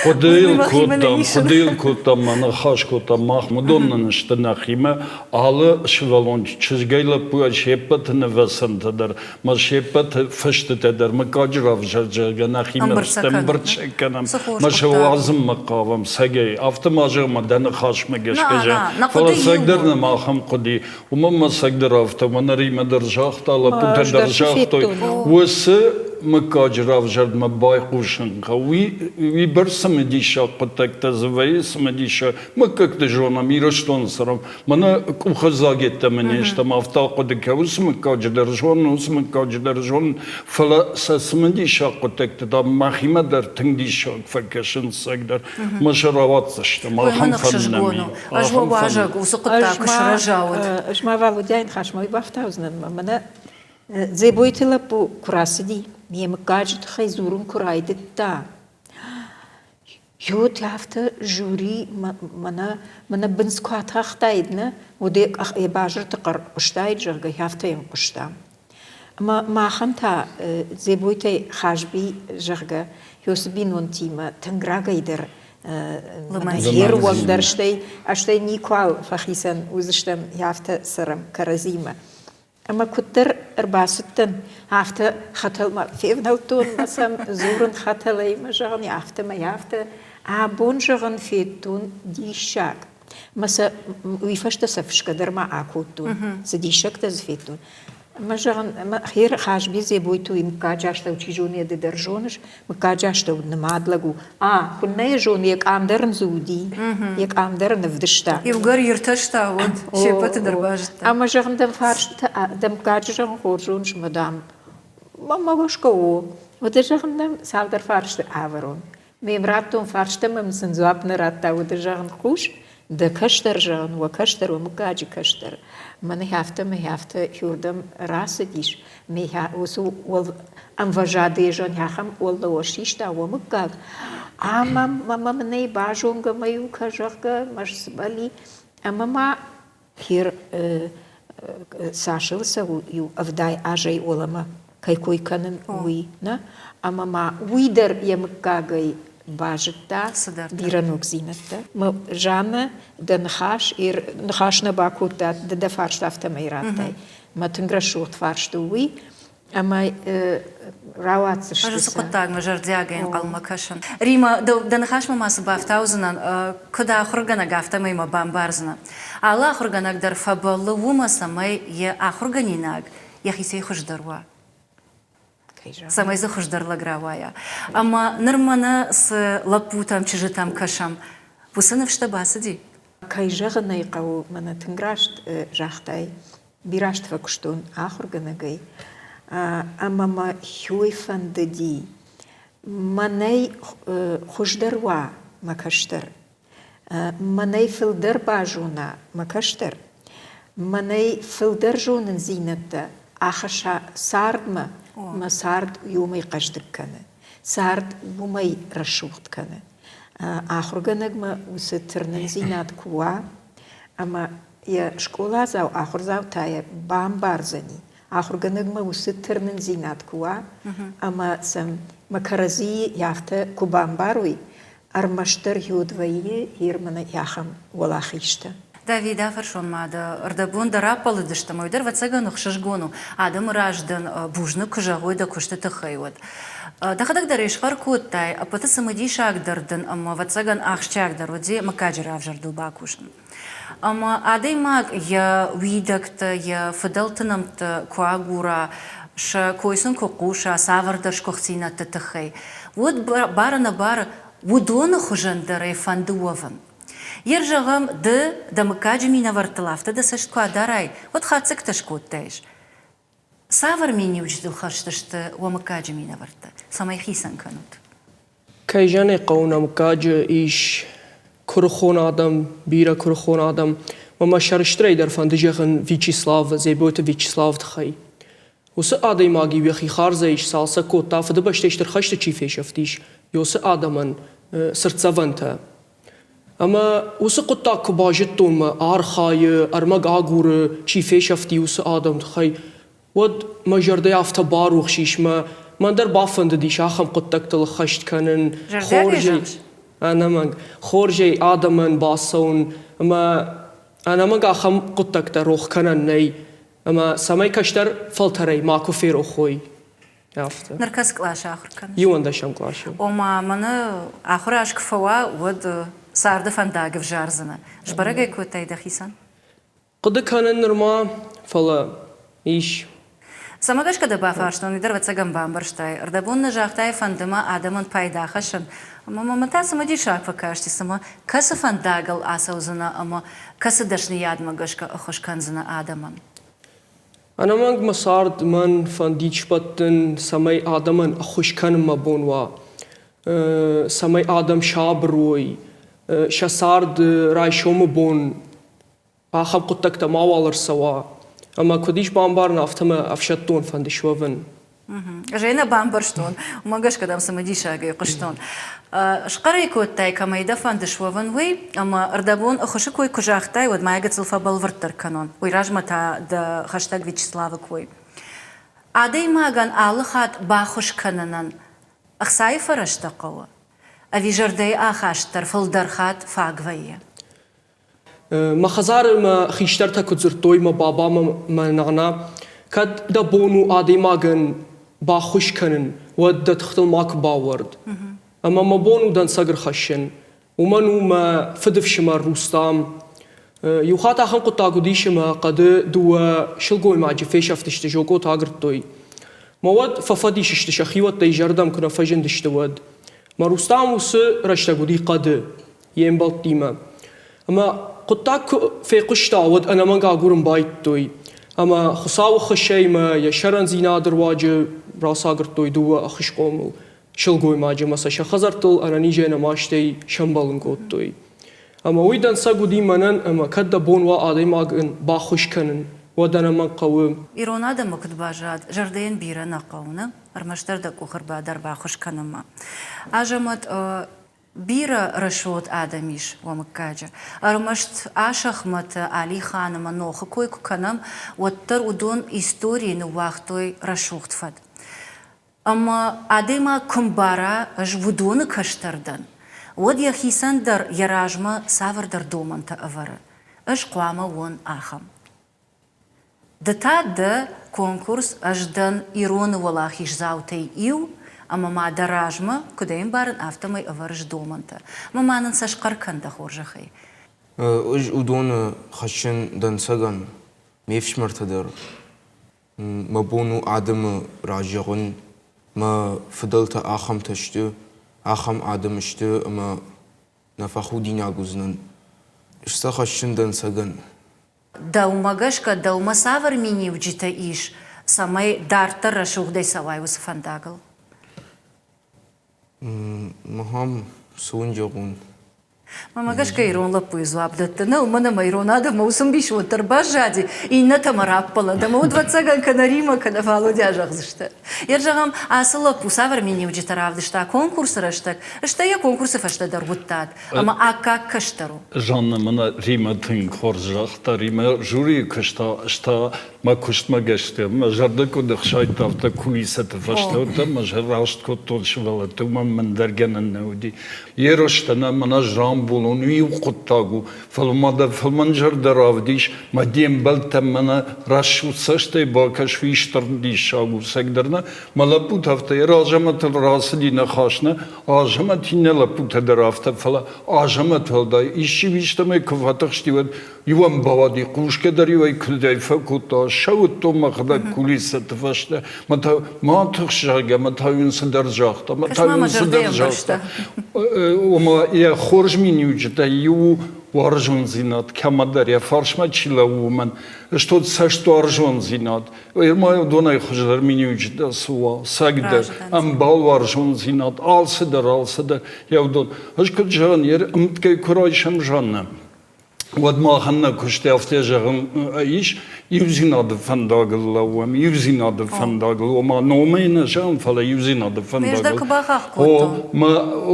хъуыдыйыл кодтам, хъуыдыйыл кодтам, мӕ ныхас кодтам, мах уыдон нын сты нӕхимӕ, алы сывӕллон чызгӕй лӕппуйӕ се ппӕты нывӕцӕнтӕ дӕр мӕ се ппӕты фыстытӕ дӕр мыггаджы равзӕрд, зӕгъгӕ, нӕхимӕ ӕмбырд кӕнӕм, мӕ сӕ уадзынмӕ хъавӕм цӕгӕй. Афтӕ ма зӕгъ, мӕ дӕ ныхасмӕ гӕсгӕ зӕгъ. Фӕлӕ цӕгдӕр нӕм ахӕм хъуыди. Уымӕн мӕ цӕгдӕр афтӕ, мӕнӕ Римӕ дӕр загъта, лӕппутӕ дӕр загътой. Уыцы мыггаджы равзӕрдмӕ байхъусын хъӕуы. Уый бӕрц цымыдисаг хъуыддӕгтӕ дзы вӕййы, цымыдисаг мыггӕгты зонӕм, Ирыстоны цӕрӕм. Мӕнӕ къухыдзаг йеддӕмӕ не стӕм, афтӕ ахъуыды кӕ, уыцы мыггаджы дӕр зонын, уыцы мыггаджы дӕр зонын, фӕлӕ сӕ цымыдисаг хъуыддӕгтӕ та мӕхимӕ дӕр тынг диссаг фӕкӕсынц цӕгдӕр. Мӕ сӕ рауадздзыстӕм, ахӕм фӕнд нӕм и. Ӕз уӕ уазӕг уыцы хъуыддаг куы сырӕза, уӕд. Ӕз ма Валодяйы ныхасмӕ уый бафтаудзынӕн, мӕнӕ Дзебойты лӕппу куы рацыди, ме мыггаджы тыххӕй дзурын куы райдыдта, Йод афтӕ жюри мӕнӕ, мӕнӕ бындз куы атахтаид, нӕ, уӕд йӕ базырты хъӕр хъуыстаид, зӕгъгӕ, афтӕ йӕм хъуыста. Ӕмӕ махӕн та Дзебойтӕй Хазби, зӕгъгӕ, уыцы бинонтимӕ тынг рагӕй дӕр йе руӕг дӕр, стӕй, стӕй никуал фӕхицӕн уыдзыстӕм, афтӕ цӕрӕм кӕрӕдзимӕ. Ӕмӕ куыддӕр ӕрбацыдтӕн, афтӕ хӕтӕлмӕ февнӕлдтон мӕ сӕм дзурын хӕтӕлӕй мӕ зӕгъын, афтӕмӕй афтӕ. Абон, зӕгъын, федтон диссаг. Мӕ сӕ уый фӕстӕ сӕ фысгӕ дӕр ма акодтон, цы диссӕгтӕ дзы федтон. Мӕ зӕгъын, мӕ хер Хазби Дзебойты уый мыггаджы астӕу чи зоны, ды дӕр зоныс, мыггаджы астӕу нымад лӕг у. А, куыннӕ йӕ зоны, йӕ къам дӕр ын дзы уыди, йӕ къам дӕр ын ӕвдыста. Иугӕр иртӕста, уӕд се ппӕты дӕр базыдта. Ӕмӕ зӕгъын дӕм фарстытӕ, дӕ мыггаджы зӕгъын хорз зоныс ӕмӕ дам, мӕ гӕсгӕ у. Уӕдӕ зӕгъын дӕм цалдӕр фарсты ӕвӕрон. Ме мрадтон фарстӕ мӕм сын дзуапп нӕ радта, уӕдӕ зӕгъын хъус, дӕ кӕстӕр зӕгъын, уӕ кӕстӕр, уӕ мыггаджы кӕстӕр. Мӕнӕ афтӕ мӕ афтӕ иуырдӕм рацыдис, ме уыцы ӕмвӕзады зӕгъын ахӕм уӕллӕуӕ систа уӕ мыггаг. Ӕмӕ мӕ мӕнӕй базонгӕ мӕ иу кӕ, зӕгъгӕ, мӕ сбӕли. Ӕмӕ ма Хер цасыл цӕуы иу 70 азӕй уӕлӕмӕ кӕй кой кӕнын, уый, нӕ? Ӕмӕ ма уый дӕр йӕ мыггагӕй базыдта бирӕ ногдзинӕдтӕ. Жаннӕ, дӕ ныхас, ныхас нӕ бакодта, ды дӕ фарст афтӕмӕй радтай. Мӕ тынг рӕсугъд фарст у уый. Ӕмӕ рауадздзысты. Ӕз уыцы хъуыддагмӕ зӕрдиагӕй ӕнхъӕлмӕ кӕсын. Рима, дӕ ныхасмӕ ма цы бафтаудзынӕн, куыд ахуыргӕнӕг, афтӕмӕй мӕ бамбардзынӕ. Алы ахуыргӕнӕг дӕр фӕбӕллы уымӕ, цӕмӕй йӕ ахуыргӕнинаг йӕхицӕй хуыздӕр уа. Цӕмӕй дзы хуыздӕр лӕг рауайа. Ӕмӕ ныр мӕнӕ цы лӕппутӕм, чызджытӕм кӕсӕм, уыцы ныфс дӕ бацыди? Кӕй зӕгъын ӕй хъӕуы, мӕнӕ тынг раст загътай, Бирӕ азты фӕкуыстон ахуыргӕнӕгӕй ӕмӕ мӕ хёй фӕндыди, мӕнӕй хуыздӕр уа мӕ кӕстӕр, мӕнӕй фылдӕр базона мӕ кӕстӕр, мӕнӕй фылдӕр зонындзинӕдтӕ ахӕсса цардмӕ, мӕ цард уымӕй хъӕздыг кӕны, цард уымӕй рӕсугъд кӕны. Ахуыргӕнӕгмӕ уыцы тырнындзинад куы уа, ӕмӕ йӕ скъоладзау ахуырдзау та йӕ бамбардзӕни, ахуыргӕнӕгмӕ уыцы тырнындзинад куы уа, ӕмӕ сӕм мӕ кӕрӕдзийы афтӕ куы бамбарой, ӕрмӕстдӕр йод вӕййы Ерманы ахӕм уӕлахизтӕ. Давид, афӕрсон ма дӕ, ӕрдӕбон дӕ раппӕлыдыстӕм, уый дӕр, ӕвӕццӕгӕн, ӕхсызгон у, адӕмы раз дын бузныг куы зӕгъой дӕ куысты тыххӕй, уӕд. Дӕхӕдӕг дӕр ӕй схъӕр кодтай, ӕппӕты цымыдисагдӕр дын ӕмӕ, ӕвӕццӕгӕн, ахсджиагдӕр уыди мыггаджы равзӕрдыл бакусын. Ӕмӕ адӕймаг йӕ уидӕгтӕ, йӕ фыдӕлты нӕмттӕ куы агура, сӕ кой сын куы хъуса цавӕрдӕр сгуыхтдзинӕдты тыххӕй, уӕд бар-ӕнӕбары уыдоны хуызӕн дӕр ӕй фӕнды уӕвын. Йер зӕгъӕм, ды дӕ мыггаджы минӕвӕрттыл афтӕ дӕ цӕст куы адарай, уӕд хатдзӕгтӕ скодтаис. Цавӕр миниуджытыл хӕст сты уӕ мыггаджы минӕвӕрттӕ, цӕмӕй хицӕн кӕнут? Кӕй зӕгъын ӕй хъӕуы, нӕ мыггаджы ис куырыхон адӕм, бирӕ куырыхон адӕм. Мӕ мӕ сӕрыстырӕй дӕр фӕнды зӕгъын Вячеслав, Дзебойты Вячеславы тыххӕй. Уыцы адӕймаг-иу йӕхи хардзӕй сцалцӕг кодта, Фыдыбӕстӕйы Стыр хӕсты чи фесӕфтис, уыцы адӕмӕн цыртдзӕвӕнтӕ. Ӕмӕ уыцы хъуыддаг куы базыдтон мӕ архайы, ӕрмӕг агуры, чи фесӕфти, уыцы адӕмы тыххӕй, уӕд мӕ зӕрдӕ афтӕ барухс ис, мӕ мӕн дӕр бафӕндыдис ахӕм хъуыддӕгтыл ӕххӕст кӕнын. Хорзӕй, ӕнӕмӕнг, хорзӕй адӕмӕн бацӕуын ӕмӕ ӕнӕмӕнг ахӕм хъуыддӕгтӕ рох кӕнӕн нӕй, ӕмӕ цӕмӕй кӕстӕр фӕлтӕрӕй макуы ферох уой. Афтӕ. Ныр кӕцы къласы ахуыр кӕныс? Иуӕндӕсӕм къласы. Ома, мӕнӕ ахуыр аз куы фӕуа, уӕд царды фӕндаг ӕвзардзынӕ. Сбӕрӕг ӕй кодтай дӕхицӕн? Хъуыды кӕнын нырма, фӕлӕ ис. Цӕмӕ гӕсгӕ дӕ бафарстон, уый дӕр ӕвӕццӕгӕн бамбӕрстай. Ӕрдӕбон нӕ загътай, фӕнды мӕ адӕмӕн пайда хӕссын. Ӕмӕ мӕм та цымыдисаг фӕкасти, цымӕ кӕцы фӕндагыл ацӕудзынӕ ӕмӕ кӕцы дӕсныйадмӕ гӕсгӕ ӕххуыс кӕндзынӕ адӕмӕн? Ӕнӕмӕнг мӕ цард мӕн фӕндид сбӕттын, цӕмӕй адӕмӕн ӕххуыс кӕнын мӕ бон уа, цӕмӕй адӕм сабыр уой, сӕ цард райсомы бон ахӕм хъуыддӕгтӕ мауал ӕрцӕуа. Ӕмӕ куыд ис бамбарын, афтӕ мӕ ӕфсӕддон фӕнды суӕвын. Ӕз ӕй нӕ бамбӕрстон, уымӕ гӕсгӕ дӕм цымыдисагӕй хъуыстон. Схъӕр ӕй кодтай, кӕмӕй дӕ фӕнды суӕвын, уый, ӕмӕ ӕрдӕбон ӕххуысы кой куы загътай, уӕд ма йӕ гыццыл фӕбӕлвырддӕр кӕнон. Уый размӕ та дӕ хӕстӕг Вячеславы кой. Адӕймагӕн алы хатт баххуыс кӕнынӕн ӕхцайы фӕрӕзтӕ хъӕуы? Ӕви зӕрдӕйы ахаст дӕр фылдӕр хатт фаг вӕййы? Мӕ хӕдзары мӕ хистӕртӕ куыд дзырдтой, мӕ баба мӕ мӕ нана, кӕд дӕ бон у адӕймагӕн баххуыс кӕнын, уӕд дӕ тыхтыл макуы баууӕрд. Ӕмӕ мӕ бон у дӕнцӕг ӕрхӕссын. Уымӕн у мӕ фыдыфсымӕр Рустам. Иу хатт ахӕм хъуыддаг уыдис, ӕмӕ хъӕды дыууӕ сылгоймаджы фесӕфтысты, зокъотӕ агуырдтой. Мӕ уӕд фӕфӕдис сты, сӕхиуӕттӕ изӕрдӕм куы нӕ фӕзындысты, уӕд. Мӕ Рустам уыцы рӕстӕг уыди хъӕды. йе мбӕлттимӕ. Ӕмӕ хъуыддаг куы фехъуыста, уӕд ӕнӕмӕнг агурын байдыдтой. Ӕмӕ Хуыцауы ххуысӕй ӕмӕ йӕ сӕрӕндзинады руаджы рацагуырдтой дыууӕ ӕххуысхъомыл сылгоймаджы ӕмӕ сӕ сӕ хӕдзӕрттыл ӕнӕнизӕй ӕнӕмастӕй сӕмбӕлын кодтой. Ӕмӕ уый дӕнцӕг уыди мӕнӕн, ӕмӕ кӕд дӕ бон уа адӕймагӕн баххуыс кӕнын, уӕд ӕнӕмӕнг хъӕуы. Ирон адӕмы куыд баззад, зӕрдӕйӕн бирӕ нӕ хъӕуы, нӕ? Ӕрмӕстдӕр дӕ къух ӕрбадар баххуыс кӕнынмӕ. Азӕмӕт, Бирӕ рӕсугъд адӕм ис уӕ мыггаджы. Ӕрмӕст Асӕхмӕты, Алихан ӕмӕ Нохы кой куы кӕнӕм, уӕддӕр уыдон историйы ныууагътой рӕсугъд фӕд. Ӕмӕ адӕймаг куы мбара, ӕз уыдоны кӕстӕр дӕн, уӕд йӕхицӕн дӕр йӕ размӕ цавӕрдӕр домӕнтӕ ӕвӕры, ӕз хъуамӕ уон ахӕм. Ды та дӕ конкурс Ӕз дӕн ироны уӕлахиздзаутӕй иу, ӕмӕ ма дӕ размӕ, куыд ӕй ӕмбарын, афтӕмӕй ӕвӕрыс домӕнтӕ. Ӕмӕ ма нын сӕ схъӕр кӕн дӕ хорзӕхӕй. Ӕз уыдоны хӕссын дӕнцӕгӕн, ме фсымӕртӕ дӕр. Мӕ бон у адӕмы раз зӕгъын, мӕ фыдӕлтӕ ахӕмтӕ сты, ахӕм адӕм сты, ӕмӕ нӕ фӕхудинаг уыдзынӕн. Сӕ хӕссын дӕнцӕгӕн. Дӕумӕ гӕсгӕ, дӕумӕ цавӕр миниуджытӕ ис, цӕмӕй дарддӕр рӕсугъдӕй цӕуай уыцы фӕндагыл? Махӕм цы уын зӕгъон? Мӕнмӕ гӕсгӕ ирон лӕппуйы дзуапп дӕтты нӕ, уымӕн ӕмӕ ирон адӕммӕ уыцы ӕмбисонд дӕр баззади, иннӕтӕ мӕ раппӕлӕнт, ӕмӕ уӕд, ӕвӕццӕгӕн, кӕнӕ Римӕ, кӕнӕ Валодя зӕгъдзысты. Йер зӕгъӕм, ацы лӕппу цавӕр миниуджытӕ равдыста конкурсы рӕстӕг, стӕй йӕ конкурсы фӕстӕ дӕр уыдтат, ӕмӕ аккаг кӕстӕр у. Жанна мӕнӕ Римӕ тынг хорз загъта. Римӕ жюрийы куыста, ӕз та мӕ куыстмӕ гӕсгӕ мӕ зӕрдӕ куыд ӕхсайдта, афтӕ кулисӕты фӕстӕ уыдтӕн, мӕ раст кодтон сывӕллӕтты, уымӕн мын дӕр гӕнӕн нӕ уыди. Ерыстӕ нӕ мӕн ӕз рамбулон, иу хъуыддаг у, фӕлӕ ма дӕ фӕлмӕн зӕрдӕ равдис, мӕ де мбӕлттӕм мӕнӕ рӕсугъд цӕстӕй бакӕс, уый стыр диссаг у, цӕгдӕр нӕ. Мӕ лӕппутӕ афтӕ йӕ Азӕмӕтыл рацыди ныхас нӕ, Азӕмӕт иннӕ лӕппутӕ дӕр афтӕ, фӕлӕ Азӕмӕт уӕлдай исчи истӕмӕй куы фӕтыхсти, уӕд иуӕн бауади, хъусгӕ дӕр-иу ӕй куыдӕй фӕкодта, сӕуыдтон мӕхӕдӕг кулисӕты фӕстӕ, мӕ та ма тыхс, зӕгъгӕ, мӕ та йын цыдӕр загъта, мӕ та йын цыдӕр загъта. Ома йӕ хорз миниуджытӕй иу у уарзондзинад кӕмӕдӕр, йӕ фарсмӕ чи лӕууы, уымӕн. Стод цӕстуарзондзинад. Ма уыдонӕй хуыздӕр миниуджытӕ цы уа, цӕгдӕр, ӕмбал уарзондзинад, алцыдӕр, алцыдӕр. Йӕ уыдон. Ӕз куыд зӕгъын, йе ӕмткӕй куы райсӕм Жаннӕ, уӕд махӕн нӕ куысты афтӕ зӕгъын ис, иудзинады фӕндагыл лӕууӕм, иудзинады фӕндагыл, ома номӕй нӕ зӕгъӕм, фӕлӕ иудзинады фӕндагыл. куы бахахх кодтон. О, мӕ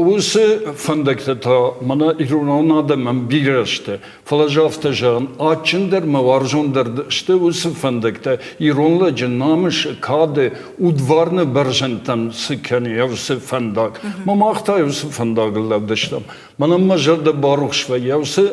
уыцы фӕндӕгтӕ та мӕнӕ ирон адӕмӕн бирӕ сты, фӕлӕ ӕз афтӕ зӕгъын, адджындӕр мӕ уарзондӕр сты уыцы фӕндӕгтӕ, ирон лӕджы намысы, кады, удварны бӕрзӕндтӕм цы кӕны уыцы фӕндаг. Мӕ мах та уыцы фӕндагыл лӕудыстӕм. Мӕнӕн мӕ зӕрдӕ барухс вӕййы, уыцы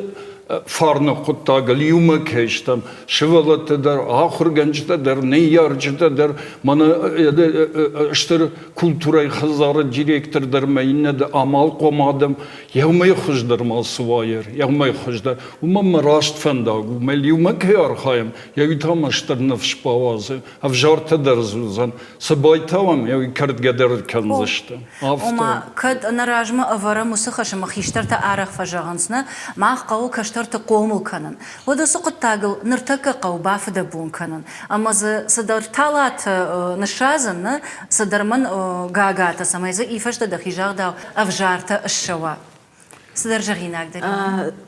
фарны хъуыддагыл иумӕ кӕй стӕм, сывӕллӕттӕ дӕр, ахуыргӕнджытӕ дӕр, ныййарджытӕ дӕр, мӕнӕ стыр культурӕйы хӕдзары директор дӕр мӕ иннӕ амалхъом адӕм, еумӕй хуыздӕр ма цы уайӕр, еумӕй хуыздӕр. Уымӕн мӕ раст фӕндаг у, мӕ иумӕ кӕй архайӕм, уый та мӕ стыр ныфс бауадзы, ӕвзартӕ дӕр дзы уыдзӕн. Цы байтауӕм, уый кӕрдгӕ дӕр кӕндзысты. Ома, кӕд нӕ размӕ ӕвӕрӕм уыцы хӕс ӕмӕ хистӕртӕ арӕх фӕзӕгъынц, нӕ, мах хъӕуы кӕстӕрты хъомыл кӕнын, уӕд уыцы хъуыддагыл ныртӕккӕ хъӕуы бафыдӕбон кӕнын ӕмӕ дзы цыдӕр талатӕ ныссадзын, нӕ, цыдӕр мӕн гагатӕ, цӕмӕй дзы ифӕстӕ дӕхи загъдау ӕвзартӕ ссӕуа. Цыдӕр зӕгъинаг дӕр.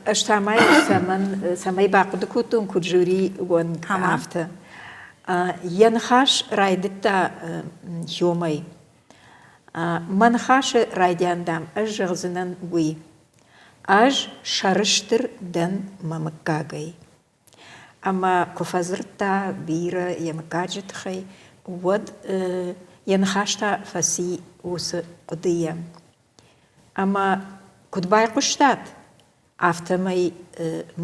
Ӕз та ма цӕмӕн, цӕмӕй бахъуыды кодтон, куыд жюри уӕнг, афтӕ. Йӕ ныхас райдыдта Хёмӕй. Мӕ ныхасы райдиан, дам, ӕз зӕгъдзынӕн уый. Ӕз сӕрыстыр дӕн мӕ мыггагӕй. Ӕмӕ куы фӕдзырдта бирӕ йӕ мыггаджы тыххӕй, уӕд йӕ ныхас та фӕци уыцы хъуыдыйӕ. Ӕмӕ куыд байхъуыстат, афтӕмӕй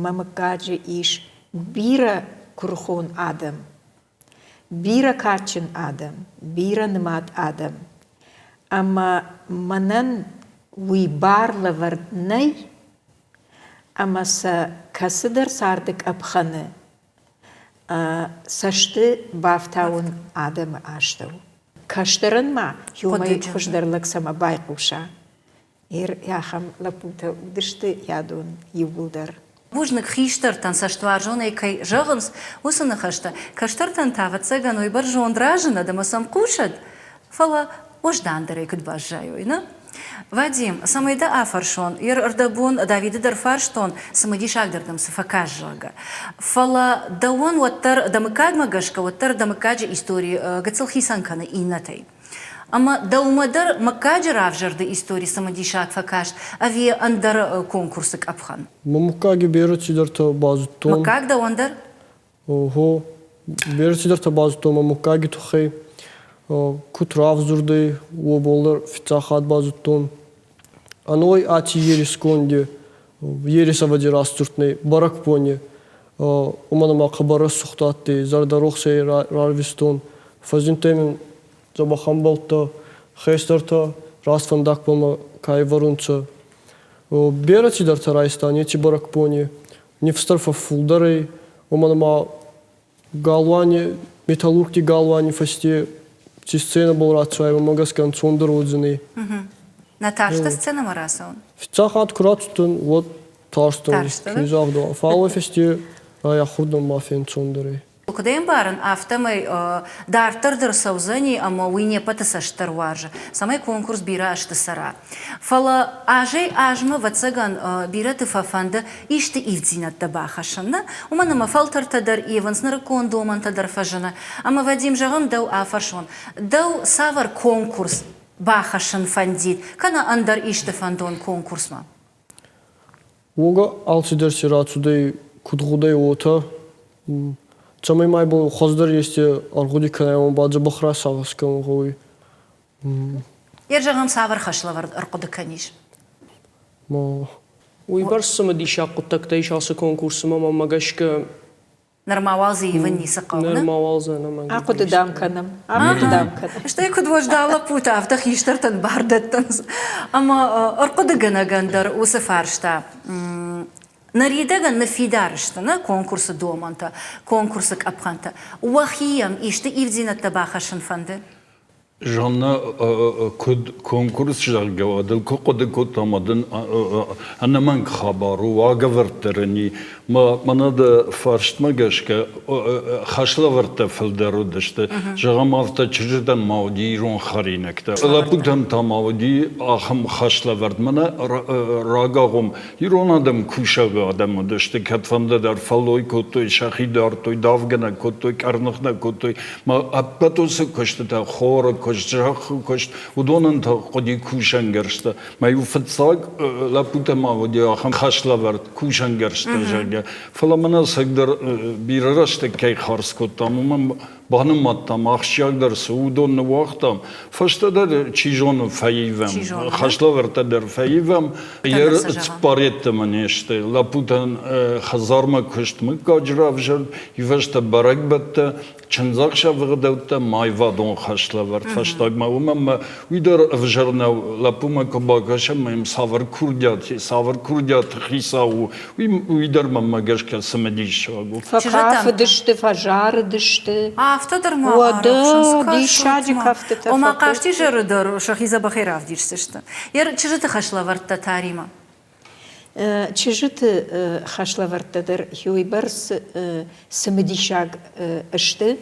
мӕ мыггаджы ис бирӕ куырыхон адӕм, бирӕ кадджын адӕм, бирӕ нымад адӕм. Ӕмӕ мӕнӕн уый бар лӕвӕрд нӕй, ӕмӕ сӕ кӕцыдӕр царды къӕпхӕны цӕсты бафтауын адӕмы астӕу. Кӕстӕрӕн ма иумӕ хуыздӕр лӕг цӕмӕ байхъуса. Ир ахӕм лӕппутӕ уыдысты ядон иууылдӕр. Бузныг хистӕртӕн цӕстуарзонӕй кӕй зӕгъынц, уыцы ныхӕстӕ. Кӕстӕртӕн та, ӕвӕццӕгӕн, уый бӕрзонд разынӕд ӕмӕ сӕм хъусӕд, фӕлӕ уӕздандӕрӕй куыд баззайой, нӕ? Вадим, цӕмӕй дӕ афӕрсон, йе рдӕбон Давиды дӕр фарстон, цымыдисагдӕр дӕм цы фӕкаст, зӕгъгӕ. Фӕлӕ дӕуӕн уӕддӕр дӕ мыггагмӕ гӕсгӕ уӕддӕр дӕ мыггаджы истори гыццыл хицӕн кӕны иннӕтӕй. Ӕмӕ дӕумӕ дӕр мыггаджы равзӕрды истори цымыдисаг фӕкаст ӕви ӕндӕр конкурсы къӕпхӕн? Мӕ мыггаги берӕ цидӕртӕ базудтон. Мыггаг дӕуӕн дӕр? Ого, берӕ цидӕртӕ базудтон мӕ муггаги туххӕй. Куд равзурдӕй, уобӕл дӕр фиццаг хатт базудтон. Ӕной аци ерисконди, ерисавӕди рацудтӕй бӕрӕгбони, уомӕн ӕма хъӕбӕр рӕсугъд адтӕй, зӕрдӕрохсӕй рарвистон. Фӕззиндтӕй мин дзӕбӕх ӕмбӕлттӕ, хестӕртӕ раст фӕндагбӕл мӕ ка ӕвӕрунцӕ. Берӕ цидӕртӕ райстан еци бӕрӕгбони. Нифсдӕр фӕффулдӕр ӕй, уомӕн ӕма галуани, металлургти галуани фӕсте ци сценӕбӕл рацӕуай, уомӕ гӕсгӕ ӕнцондӕр уодзӕнӕй. Нӕ тарстӕ сценӕмӕ рацӕун? Фиццаг хатт ку рацудтӕн, уӕд тарстӕн, ки загъдӕуа. Фал уой фӕсте райахурдӕн ма фенцондӕр ӕй. Куыд ӕмбарын, афтӕмӕй дарддӕр дӕр цӕудзӕни ӕмӕ уый не ппӕты цӕст дӕр уарзы, цӕмӕй конкурс бирӕ азты цӕра. Фӕлӕ азӕй-азмӕ, ӕвӕццӕгӕн, бирӕты фӕфӕнды исты ивддзинӕдтӕ бахӕссын, нӕ? Уымӕн ӕмӕ фӕлтӕртӕ дӕр ивынц, нырыккон домӕнтӕ дӕр фӕзыны. Ӕмӕ, Вадим, зӕгъӕм, дӕу афӕрсон, дӕу цавӕр конкурс бахӕссын фӕндид, кӕнӕ ӕндӕр исты фӕндон конкурсмӕ? Уогӕ алцидӕр си рацудӕй, куд гъудӕй, уотӕ. Цӕмӕй ма ибӕл хуӕздӕр ести ӕргъуди кӕнай, уомӕн ба дзӕбӕх расагъӕс кӕнун гъӕуй. Йе зӕгъӕм, цавӕр хӕслӕвӕрд ӕрхъуыды кӕнис? Уыйбӕрц цымыдисаг хъуыддӕгтӕ ис ацы конкурсы, ӕмӕ мӕнмӕ гӕсгӕ Нырма уал дзы ивын ницы хъӕуы. Нырма уал дзы ӕнӕмӕнг. Ахъуыды дам кӕнӕм. Ахъуыды дам кӕнӕм. Стӕй куыд уӕздан лӕппутӕ, афтӕ хистӕртӕн бар дӕттынц. Ӕмӕ ӕрхъуыдыгӕнӕгӕн дӕр уыцы фарста ныридӕгӕн ныффидар сты нӕ конкурсы домӕнтӕ, конкурсы къӕпхӕнтӕ. Уӕхи йӕм исты ивддзинӕдтӕ бахӕссын фӕнды? Жанна, куыд конкурс, зӕгъгӕ, уӕд ыл куы хъуыды кодтам, уӕд ын ӕнӕмӕнг хабар у, уагӕвӕрдтӕ ын и. Мӕнӕ дӕ фарстмӕ гӕсгӕ хӕслӕвӕрдтӕ фылдӕр уыдысты. Зӕгъӕм, афтӕ чызджытӕн ма уыди ирон хӕринӕгтӕ. Лӕппутӕн та ма уыди ахӕм хӕслӕвӕрд. Мӕнӕ рагагъом ирон адӕм кусӕг адӕм уыдысты, кӕдфӕнды дӕр фӕллой кодтой, сӕхи дардтой, давгӕ нӕ кодтой, къӕрных нӕ кодтой. Мӕ ӕппӕт уыцы куыстытӕ, хоры куыст, зӕххы куыст, уыдонӕн та хъуыди кусӕнгӕрзтӕ. Мӕ-иу фыццаг лӕппутӕ ма уыди ахӕм хӕслӕвӕрд кусӕнгӕрзтӕ, зӕгъгӕ. Фӕлӕ мӕн ӕцӕгдӕр бирӕ рӕстӕг кӕй хардз кодтам, уымӕн банымадтам, ахсджиагдӕр цы у, уыдон ныууагътам. Фӕстӕдӕр, чи зоны, фӕивӕм. Хӕслӕвӕрдтӕ дӕр фӕивӕм. Йе цыппар йеддӕмӕ не сты. Лӕппутӕн хӕдзармӕ куыст мыггаджы равзӕрд, ивӕзтӕ бӕрӕгбӕттӕ, чындзӕхсӕвы гъдӕуттӕ аивадон хӕслӕвӕрд фӕстагмӕ, уымӕн ӕмӕ уый дӕр ӕвзӕр нӕу. Лӕппумӕ куы бакӕсӕм, ӕмӕ йӕм цавӕр курдиат, цавӕр курдиаты хицау у, уый, уый дӕр мӕнмӕ гӕсгӕ цымыдисаг у. Фӕкафыдысты, фӕзарыдысты. Афтӕ дӕр ма Уӕдӕ диссаджы кӕфтытӕ Ома хъазтизӕры дӕр сӕхи дзӕбӕхӕй равдисдзысты. Йӕ чызджыты хӕслӕвӕрдтӕ Таримӕ. Чызджыты хӕслӕвӕрдтӕ дӕр уыйбӕрц цымыдисаг сты,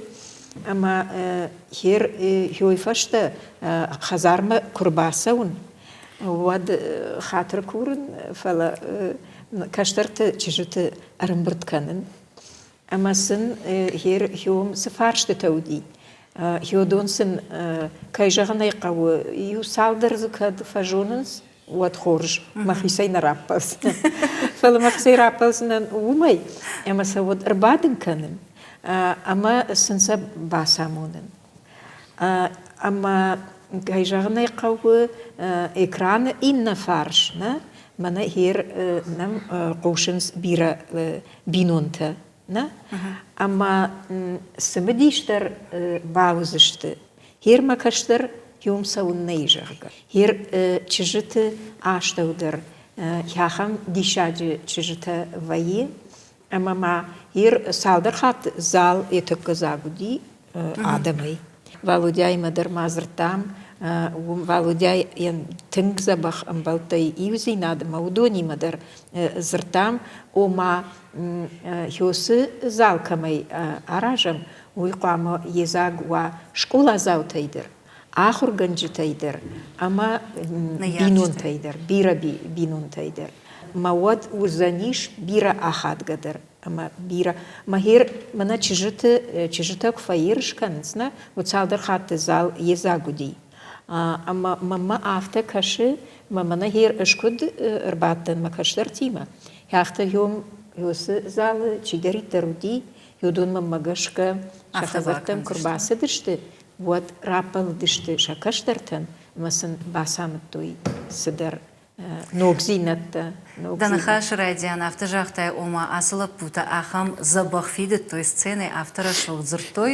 ӕмӕ хер уый фӕстӕ хӕдзармӕ куы рбацӕуын, уӕд хатыр курын, фӕлӕ кӕстӕрты чызджыты ӕрӕмбырд кӕнын. Ӕмӕ сын хиом цы фарстытӕ уыди, хиодон сын, кӕй зӕгъын ӕй хъӕуы, иу цалдӕр дзы кӕд фӕзонынц, уӕд хорз, мӕхицӕй нӕ раппӕлдзынӕн. Фӕлӕ мӕхицӕй раппӕлдзынӕн уымӕй, ӕмӕ сӕ уӕд ӕрбадын кӕнын ӕмӕ сын сӕ бацамонын. Ӕмӕ, кӕй зӕгъын ӕй хъӕуы, экраны иннӕ фарс, нӕ, мӕнӕ хер нӕм хъусынц бирӕ бинонтӕ, нӕ? Ӕмӕ цымыдисдӕр бауыдзысты. Хер мӕ кӕстӕр иум цӕуын нӕй, зӕгъгӕ. Хер чызджыты астӕу дӕр ахӕм диссаджы чызджытӕ вӕййы, ӕмӕ ма хер цалдӕр хатт зал йӕ тӕккӕ дзаг уыди адӕмӕй. Валодяимӕ дӕр ма дзырдтам, уым Валодяйӕн тынг дзӕбӕх ӕмбӕлттӕй иудзинад ӕмӕ уыдонимӕ дӕр дзырдтам, ома Хёсы зал кӕмӕй аразӕм, уый хъуамӕ йедзаг уа скъоладзаутӕй дӕр, ахуыргӕнджытӕй дӕр ӕмӕ бинонтӕй дӕр, бирӕ бинонтӕй дӕр. Мӕ уӕд уыдзӕнис бирӕ ахадгӕдӕр ӕмӕ бирӕ. Мӕхер мӕнӕ чызджыты чызджытӕ куы фӕерыс кӕнынц, нӕ, уӕд цалдӕр хатты зал йедзаг уыди. Ӕмӕ мӕнмӕ афтӕ кӕсы, мӕ мӕнӕ хер ӕз куыд ӕрбадтӕн мӕ кӕстӕртимӕ, афтӕ йом уыцы залы чидӕриддӕр уыди, уыдон мӕнмӕ гӕсгӕ сӕ хӕдзӕрттӕм куы рбацыдысты, уӕд раппӕлыдысты сӕ кӕстӕртӕн ӕмӕ сын бацамыдтой цыдӕр ногдзинӕдтӕ. Дӕ ныхасы райдиан афтӕ загътай, ома ацы лӕппутӕ ахӕм дзӕбӕх фидыдтой сценӕйы, афтӕ рӕсугъд дзырдтой,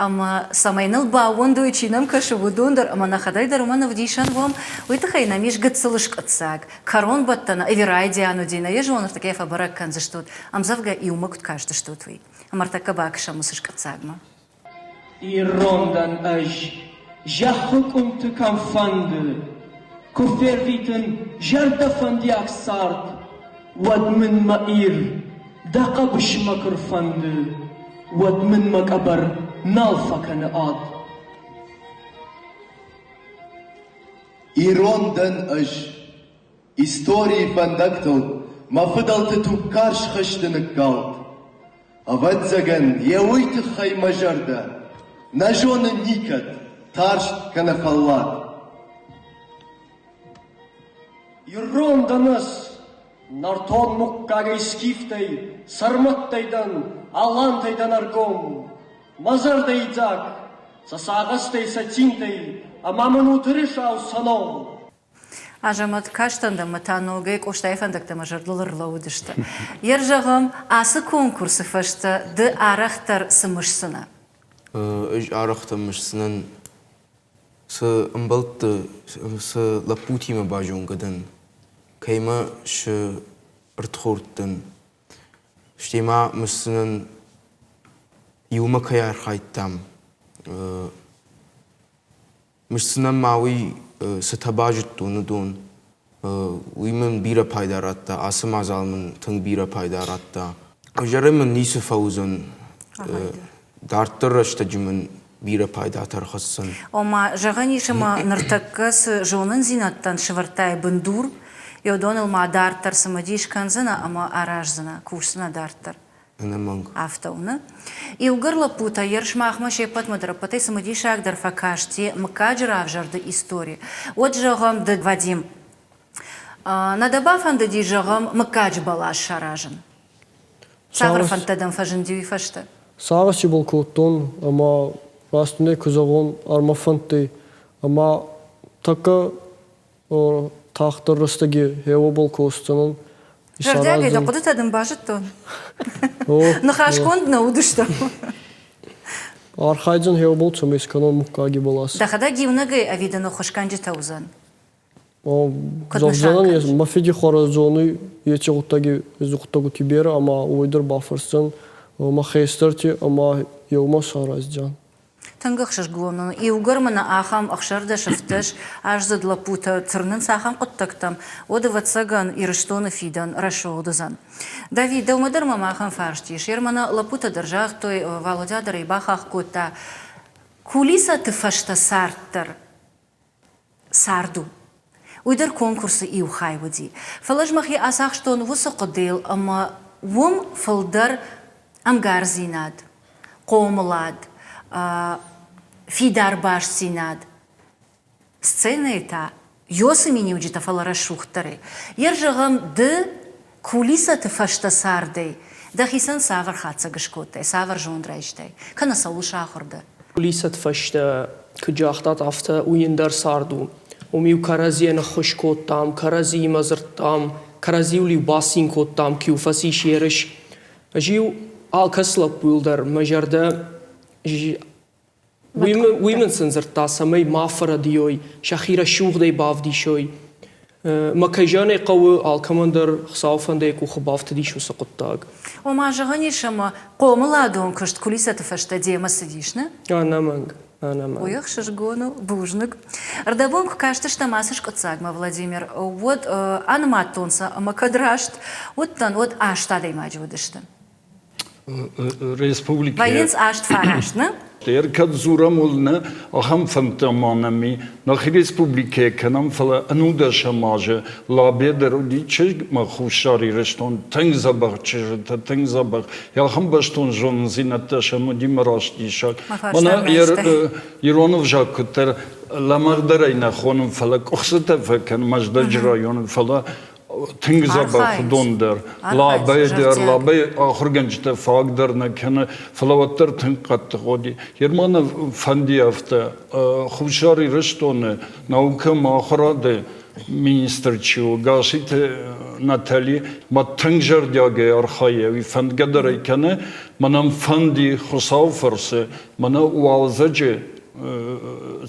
ӕмӕ цӕмӕй ныл баууӕндой, чи нӕм кӕсы, уыдон дӕр ӕмӕ нӕхӕдӕг дӕр уымӕн ӕвдисӕн уӕм, уый тыххӕй нӕм ис гыццыл скъуыддзаг. Кӕронбӕттӕны ӕви райдиан уыди, нӕ йӕ зонын, ӕртыккӕй фӕбӕрӕг кӕндзыстут, ӕмдзӕвгӕ иумӕ куыд кастыстут, уый. Ӕмӕ ӕртӕккӕ бакӕсӕм уыцы скъуыддзагмӕ. Ирон дӕн ӕз, зӕххы къуымты кӕм фӕнды, Куы фервитын зӕрдӕфӕндиаг цард, Уӕд мын мӕ Ир, дӕ хъӕбысмӕ куы рфӕнды. уӕд мын мӕ къӕбӕр нал фӕкӕны ад. Ирон дӕн ӕз. Историйы фӕндӕгтыл мӕ фыдӕлты туг карз хӕсты ныккалд. Ӕвӕццӕгӕн, йӕ уый тыххӕй мӕ зӕрдӕ нӕ зоны никӕд тарст кӕнӕ фӕллад. Ирон дӕн ӕз, нӕртон муггагӕй скифтӕй, сӕрмӕттӕй дӕн, алантӕй дӕн ӕргом. Мӕ зӕрдӕ идзаг, сӕ сагъӕстӕй, сӕ цинтӕй, ӕма мын у тырысау сӕ ном. Азӕмӕт, кастӕн дӕм ӕмӕ та ногӕй Къостайы фӕндӕгтӕ мӕ зӕрдыл ӕрлӕууыдысты. Йер зӕгъӕм, ацы конкурсы фӕстӕ ды арӕхдӕр цы мысдзынӕ? Ӕз арӕхдӕр мысдзынӕн, цы ӕмбӕлтты, цы лӕппутимӕ базонгӕ дӕн, кӕимӕ сы ӕрдхорд дӕн. Стӕй ма мысдзынӕн, иумӕ кӕй архайдтам, Мысдзынӕн ма уый, цытӕ базыдтон, уыдон. Уый мын бирӕ пайда радта, ацы мадзал мын тынг бирӕ пайда радта. Ӕвзӕрӕй мын ницы фӕуыдзӕн. Дарддӕр рӕстӕджы мын бирӕ пайдатӕ ӕрхӕсдзӕн. Ома, зӕгъӕн ис, ӕмӕ ныртӕккӕ цы зонындзинӕдтӕн сӕвӕрдтай бындур, уыдоныл ма дарддӕр цымыдис кӕндзынӕ ӕмӕ араздзынӕ, кусдзынӕ дарддӕр. Ӕнӕмӕнг. Афтӕ у, нӕ? Иугӕр лӕппутӕ йер сымахмӕ се ппӕтмӕ дӕр ӕппӕтӕй цымыдисагдӕр фӕкасти мыггаджы равзӕрды истори, уӕд, зӕгъӕм, ды, Вадим, нӕ дӕ бафӕндыди, зӕгъӕм, мыггаджы бӕлас саразын? Цавӕр фӕндтӕ дӕм фӕзынди уый фӕстӕ? Сагъӕсибыл кодтон ӕма раст нӕ ку зӕгъон, армӕ фӕндтӕй ӕма тӕккӕ тагъддӕр рӕстӕги хеуобӕл косдзӕнӕн. Зӕрдиагӕй дӕ хъуыдытӕ дын базыдтон. Ныхасгонд нӕ уыдыстӕм. Архайдзӕн хеуобӕл цӕмӕй скӕнон муггаги бӕлас. Дӕхӕдӕг иунӕгӕй ӕви дын ӕххуысгӕнджытӕ уыдзӕн? Зӕгъдзӕнӕн, мӕ фиди хуӕрӕ зонуй еци гъуддаги гъуддӕгути берӕ ӕма уой дӕр бафӕрсдзӕн мӕ хестӕрти ӕма еумӕ сараздзиан. Тынг ӕхсызгон у. Иугӕр мын ахӕм 16-17 аздзыд лӕппутӕ тырнынц ахӕм хъуыддӕгтӕм, уӕд, ӕвӕццӕгӕн, Ирыстоны фидӕн рӕсугъд уыдзӕн. Давид, дӕумӕ дӕр мӕм ахӕм фарст ис. Ер мӕнӕ лӕппутӕ дӕр загътой, Валодя дӕр ӕй бахахх кодта. Кулисӕты фӕстӕ цард дӕр цард у. Уый дӕр конкурсы иу хай уыди. Фӕлӕ ӕз мӕхи ацахстон уыцы хъуыдыйыл ӕмӕ уым фылдӕр ӕмгардзинад, хъомылад, фидар бастдзинад. Сценӕйы та ёсы миниуджытӕ, фӕлӕ рӕсугъддӕрӕй. Ер зӕгъӕм, ды кулисӕты фӕстӕ цардӕй дӕхицӕн цавӕр хатдзӕг скодтай, цавӕр зонд райстай, кӕнӕ цӕуыл сахуыр дӕ? Кулисӕты фӕстӕ куыд загътат, афтӕ уый ӕндӕр цард у. Уым-иу кӕрӕдзийӕн ӕххуыс кодтам, кӕрӕдзиимӕ дзырдтам, кӕрӕдзиуыл-иу бацин кодтам, куы-иу фӕцис ерыс. Ӕз-иу алкӕцы лӕппуйыл дӕр мӕ зӕрдӕ Уый мын сын дзырдта, цӕмӕй ма фӕрӕдийой, сӕхи рӕсугъдӕй бавдисой. Мӕ кӕй зӕгъын ӕй хъӕуы, алкӕмӕн дӕр Хуыцауы фӕндӕй къухы бафтыдис уыцы хъуыддаг. Ома, зӕгъӕн ис, ӕмӕ хъомыладон куыст кулисӕты фӕстӕ демӕ цыдис, нӕ? Ӕнӕмӕнг, ӕнӕмӕнг. Уый ӕхсызгон у, бузныг. Ӕрдӕбон куы кастыстӕм ацы скъуыддзагмӕ, Владимир, уӕд анымадтон сӕ, ӕмӕ кӕд раст уыдтӕн, уӕд аст адӕймаджы уыдысты. Республикӕ. Вӕййынц аст фараст, нӕ? Кӕд дзурӕм, уыл нӕ ахӕм фӕндтӕ ма нӕм и. Нӕхи республикӕйы кӕнӕм, фӕлӕ ӕнудӕсӕм азы Лабе дӕр уыди чызг мӕ Хуссар Ирыстон тынг дзӕбӕх чызджытӕ, тынг дзӕбӕх. Ахӕм бӕстон зонындзинӕдтӕ сӕм уыди мӕ раст диссаг. Мӕнӕ ирон ӕвзаг куыддӕр лӕмӕгъдӕрӕй нӕ хонын, фӕлӕ къуыхцытӕ фӕкӕн Мӕздӕджы районы, фӕлӕ тынг дзӕбӕх уыдон дӕр. Лабӕйы дӕр, Лабӕйы ахуыргӕнджытӕ фаг дӕр нӕ кӕны, фӕлӕ уӕддӕр тынг хъӕддых уыди. Германы фӕнди афтӕ, Хуссар Ирыстоны наукӕ ӕмӕ ахуырады министр чи у, Гасситы Натали, ма тынг зӕрдиагӕй архайы, уый фӕндгӕ дӕр ӕй кӕны, мӕнӕн фӕнди Хуыцауы фӕрцы, мӕнӕ уалдзӕджы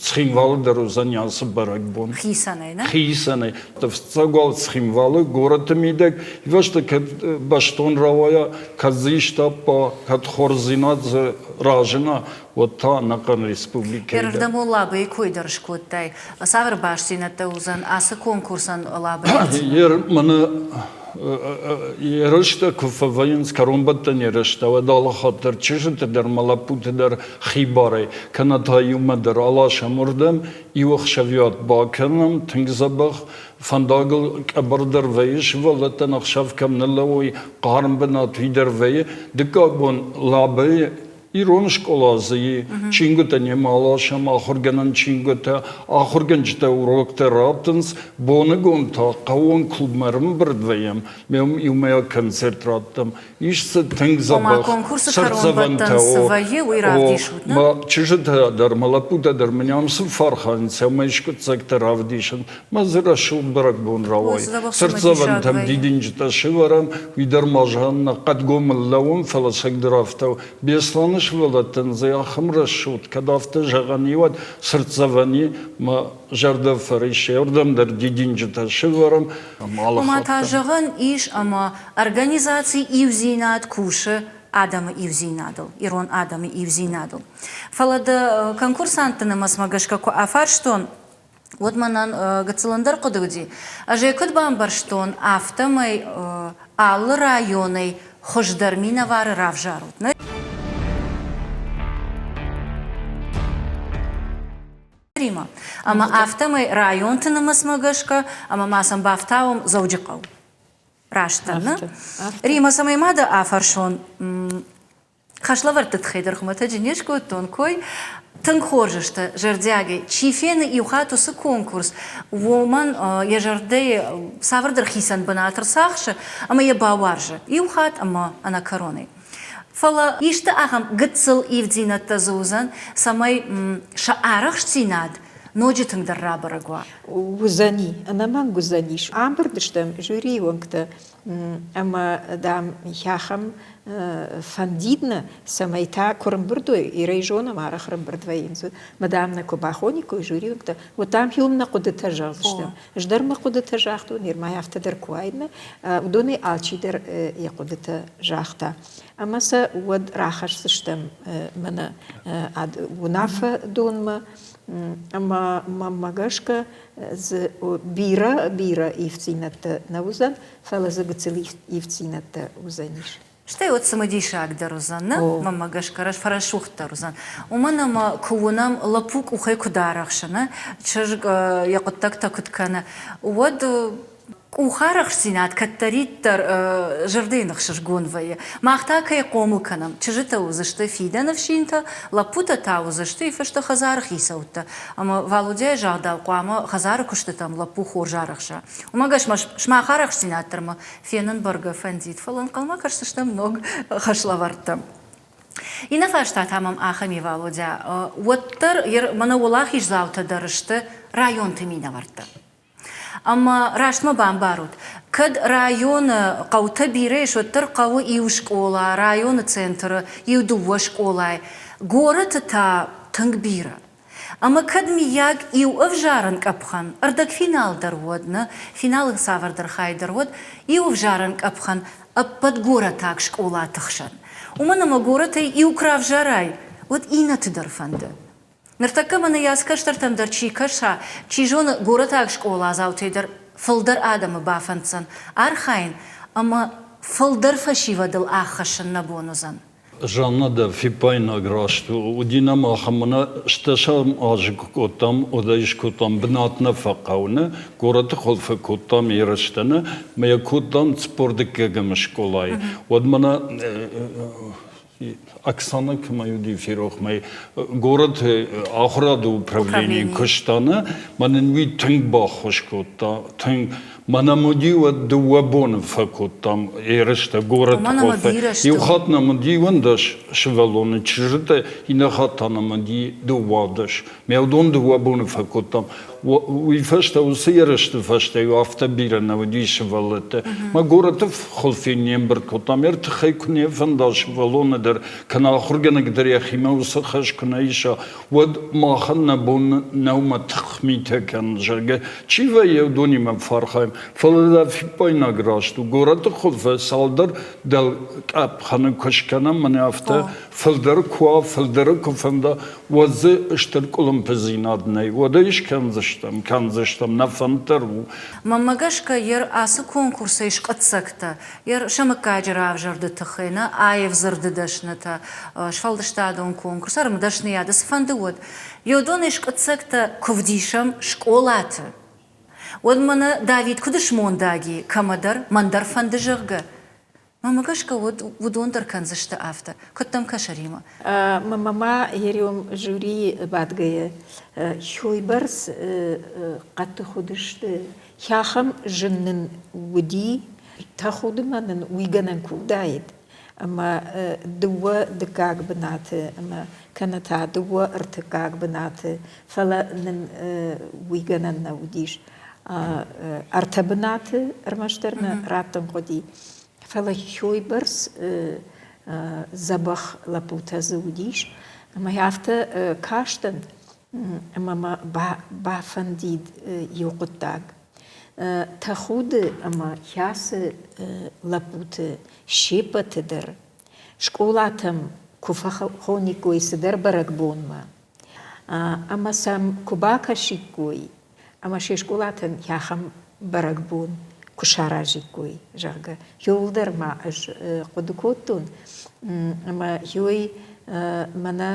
Цхинвалы дӕр уыдзӕни ацы бӕрӕгбон. Хицӕнӕй, нӕ? Хицӕнӕй. Фыццаг уал Цхинвалы горӕты мидӕг, ивӕзты кӕд бӕстон рауайа, кӕд дзы исты аппа, кӕд хорздзинад дзы разына, уӕд та ӕнӕхъӕн республикӕйы дӕр. Ӕрдӕмон Лабӕйы кой дӕр скодтай. Цавӕр бастдзинӕдтӕ уыдзӕн ацы конкурсӕн Лабӕйы? Ер мӕнӕ. Ерыстӕ куы фӕвӕййынц, кӕронбӕттӕн ерыстӕ, уӕд алы хатт дӕр чызджыты дӕр мӕ лӕппуты дӕр хибарӕй, кӕнӕ та иумӕ дӕр аласӕм уырдӕм, иу ӕхсӕвиуат бакӕнӕм, тынг дзӕбӕх, фӕндагыл къӕбӕр дӕр вӕййы, сывӕллӕттӕн ӕхсӕв кӕм ныллӕууой, хъарм бынат уый дӕр вӕййы. Дыккаг бон Лабӕйы Ирон скъола дзы и, чингуытӕ немӕ аласӕм, ахуыргӕнӕн чингуытӕ, ахуыргӕнджытӕ уроктӕ раттынц, боныгон та хъӕууон клубмӕ ӕрӕмбырд вӕййӕм, ме уым иумӕйаг концерт раттӕм. Ис дзы тынг дзӕбӕх Ома конкурсы кӕронбӕттӕн цы вӕййы, уый равдисут, нӕ? Мӕ чызджытӕ дӕр, мӕ лӕппутӕ дӕр мын ам цы фӕархайынц, ӕмӕ скъуыддзӕгтӕ равдисын. Мӕ дзы рӕсугъд бӕрӕгбон рауайы. Цыртдзӕвӕнтӕм дидинджытӕ сывӕрӕм, уый дӕр ма зӕгъӕн нӕ хъӕдгомыл лӕууӕм, фӕлӕ цӕгдӕр афтӕ у. Беслӕны сывӕллӕттӕн дзы ахӕм рӕсугъд, кӕд афтӕ зӕгъӕн и, уӕд цыртдзӕвӕн и, мӕ зӕрдӕ фӕриссы, уырдӕм дӕр дидинджытӕ сывӕрӕм. Ома та зӕгъӕн ис, ӕмӕ организаци Иудзинад кусы адӕмы иудзинадыл, ирон адӕмы иудзинадыл. Фӕлӕ дӕ конкурсантты нымӕцмӕ гӕсгӕ куы афарстон, уӕд мӕнӕн гыццыл ӕндӕр хъуыды уыди. Ӕз ӕй куыд бамбӕрстон, афтӕмӕй алы районӕй хуыздӕр минӕвары равзарут. Нӕ Римӕ. Ӕмӕ афтӕмӕй районты нымӕцмӕ гӕсгӕ, ӕмӕ ма сӕм бафтауӕм Дзӕуджыхъӕу. Раст дӕн, нӕ? Римӕ, цӕмӕй ма дӕ афӕрсон, Хӕслӕвӕрдты тыххӕй дӕр хуымӕтӕджы не скодтон кой. Тынг хорз сты зӕрдиагӕй. Чи фены иу хатт уыцы конкурс, уымӕн йӕ зӕрдӕйы цавӕрдӕр хицӕн бынат ӕрцахсы ӕмӕ йӕ бауарзы иу хатт ӕмӕ ӕнӕкӕронӕй. Фӕлӕ исты ахӕм гыццыл ивддзинӕдтӕ дзы уыдзӕн, цӕмӕй сӕ арӕхстдзинад ноджы тынгдӕр рабӕрӕг уа. Уыдзӕни, ӕнӕмӕнг уыдзӕнис. Ӕмбырд стӕм жюрийы уӕнгтӕ Ӕмӕ, дам, ахӕм фӕндид нӕ, цӕмӕй та куы рымбырд уой, Ирӕй зонӕм, арӕх ӕрӕмбырд вӕййынц, ӕмӕ, дам, нӕ куы бахониккой жюриуӕгтӕ, уӕд, дам, иум нӕ хъуыдытӕ зӕгъдзыстӕм. Ӕз дӕр мӕ хъуыдытӕ загътон, Ирмӕ афтӕ дӕр куы уаид нӕ, уыдонӕй алчидӕр йӕ хъуыдытӕ загъта. Ӕмӕ сӕ уӕд рахӕсдзыстӕм мӕнӕ уынаффӕдонмӕ, ӕмӕ мӕнмӕ гӕсгӕ дзы бирӕ-бирӕ ивддзинӕдтӕ нӕ уыдзӕн, фӕлӕ дзы гыццыл ивддзинӕдтӕ уыдзӕнис. Стӕй уӕд цымыдисагдӕр уыдзӕн, нӕ? Мӕнмӕ гӕсгӕ фӕрӕсугъддӕр уыдзӕн. Уымӕн ӕмӕ куы уынӕм, лӕппу къухӕй куыд арӕхсы, нӕ? Чызг йӕ хъуыддӕгтӕ куыд кӕны, уӕд Къухарӕхстдзинад кӕддӕриддӕр зӕрдӕйы ӕхсызгон вӕййы. Мах та кӕй хъомыл кӕнӕм, чызджытӕ уыдзысты фидӕны ӕфсинтӕ, лӕппутӕ та уыдзысты фӕстӕ хӕдзары хицӕуттӕ. Ӕмӕ Валодяйы загъдау хъуамӕ хӕдзары куыстытӕм лӕппу хорз арӕхса. Уымӕ гӕсгӕ сымах арӕхстдзинад дӕр мӕ фенын бӕргӕ фӕндид, фӕлӕ ӕнхъӕлмӕ кӕсдзыстӕм ног хӕслӕвӕрдтӕм. Иннӕ фарста та мӕм ахӕм и, Валодя, уӕддӕр мӕнӕ уӕлахиздзаутӕ дӕр сты районты минӕвӕрттӕ. Ӕмӕ рӕстмӕ бамбарут, кӕд районы хъӕутӕ бирӕ ис, уӕддӕр хъӕуы иу скъола, районы центры иу-дыууӕ скъолайы, горӕты та тынг бирӕ. Ӕмӕ кӕд, миййаг, иу ӕвзарӕн къӕпхӕн, ӕрдӕгфинал дӕр уӕд, нӕ, финалы цавӕрдӕр хай дӕр уӕд, иу ӕвзарӕн къӕпхӕн ӕппӕт горӕтаг скъолаты хсӕн. Уымӕн ӕмӕ горӕтӕй иу куы равзарай, уӕд иннӕты дӕр фӕнды. Ныртӕккӕ мӕнӕ йӕ кӕстӕртӕм дӕр чи кӕса, чи зоны, горӕтаг скъоладзаутӕй дӕр фылдӕр адӕмы бафӕнддзӕн архайын ӕмӕ фылдӕр фӕсивӕдыл ӕххӕссын нӕ бон уыдзӕн. Жанна дӕ фиппаинаг раст у. Уыди нӕм ахӕм, мӕнӕ стӕсӕм азы куы кодтам, уӕд ӕй скодтам бынат нӕ фӕхъӕуы нӕ, горӕты хуылфы кодтам ерыстӕ нӕ, мӕ йӕ кодтам 42-ӕм скъолайы. Уӕд мӕнӕ Оксана кӕмӕй уыди ферох мӕ горӕты ахуырады управленийы куыста нӕ, мӕнӕн уый тынг баххуыс кодта, тынг. Мӕнӕм уыди уӕд дыууӕ боны фӕкодтам ерыстӕ горӕты хуылфы. Иу хатт нӕм уыди 11 сывӕллоны чызджытӕ, иннӕ хатт та нӕм уыди 12. Мӕ уыдон дыууӕ боны фӕкодтам. Уый фӕстӕ, уыцы ерысты фӕстӕ-иу афтӕ бирӕ нӕ уыди сывӕллӕттӕ. Мӕ горӕты хуылфы не мбырд кодтам, ӕртыххӕй куы не фӕнда сывӕллоны. дӕр, кӕнӕ ахуыргӕнӕг дӕр йӕхимӕ уыцы хӕс куы нӕ иса, уӕд махӕн нӕ бон нӕу мӕ тыхмитӕ кӕнын, зӕгъгӕ, чи вӕййы, уыдонимӕ фӕархайӕм. Фӕлӕ дӕ фиппаинаг раст у, горӕты хуылфы цалдӕр дӕлкъӕпхӕны куы скӕнӕм, мӕнӕ афтӕ фылдӕр куы уа, фылдӕры куы фӕнда, уӕд дзы стыр къуылымпыдзинад нӕй. Уӕд ӕй скӕндзыстӕм, кӕндзыстӕм, нӕ фӕнд дӕр у. Мӕнмӕ гӕсгӕ, йер ацы конкурсӕй скъуыддзӕгтӕ, йер сӕ мыггаджы равзӕрды тыххӕй нӕ аив дзырды дӕснытӕ, сфӕлдыстадон конкурс, ӕрмдӕсныйады цыфӕнды уӕд, йодонӕй скъуыддзӕгтӕ куы вдисӕм скъолаты, уӕд мӕнӕ Давид куыд смондаг и, кӕмӕдӕр, мӕн дӕр фӕнды, зӕгъгӕ, Мӕнмӕ гӕсгӕ, уӕд уыдон дӕр кӕндзысты афтӕ. Куыд дӕм кӕсы, Рима? Мӕ мамӕ Ериом жюрийы бадгӕйӕ уыйбӕрц хъӕддых уыдысты. Ахӕм зын нын уыди, тӕхудымӕ нын уый гӕнӕн куы уыдаид, ӕмӕ дыууӕ дыккаг бынаты ӕмӕ кӕнӕ та дыууӕ ӕртыккаг бынаты, фӕлӕ нын уый гӕнӕн нӕ уыдис. Ӕртӕ бынаты ӕрмӕстдӕр нӕ раттын хъуыди. Фӕлӕ уыйбӕрц дзӕбӕх лӕппутӕ дзы уыдис, ӕмӕ афтӕ кастӕн, ӕмӕ мӕ бафӕндид иу хъуыддаг. Тӕхуды ӕмӕ кӕцы лӕппуты се ппӕты дӕр скъолатӕм куы фӕхониккой цыдӕр бӕрӕгбонмӕ, ӕмӕ сӕм куы бакӕсиккой, ӕмӕ се скъолатӕн ахӕм бӕрӕгбон куы саразиккой, зӕгъгӕ. Иууылдӕр ма ӕз хъуыды кодтон, ӕмӕ уый мӕнӕ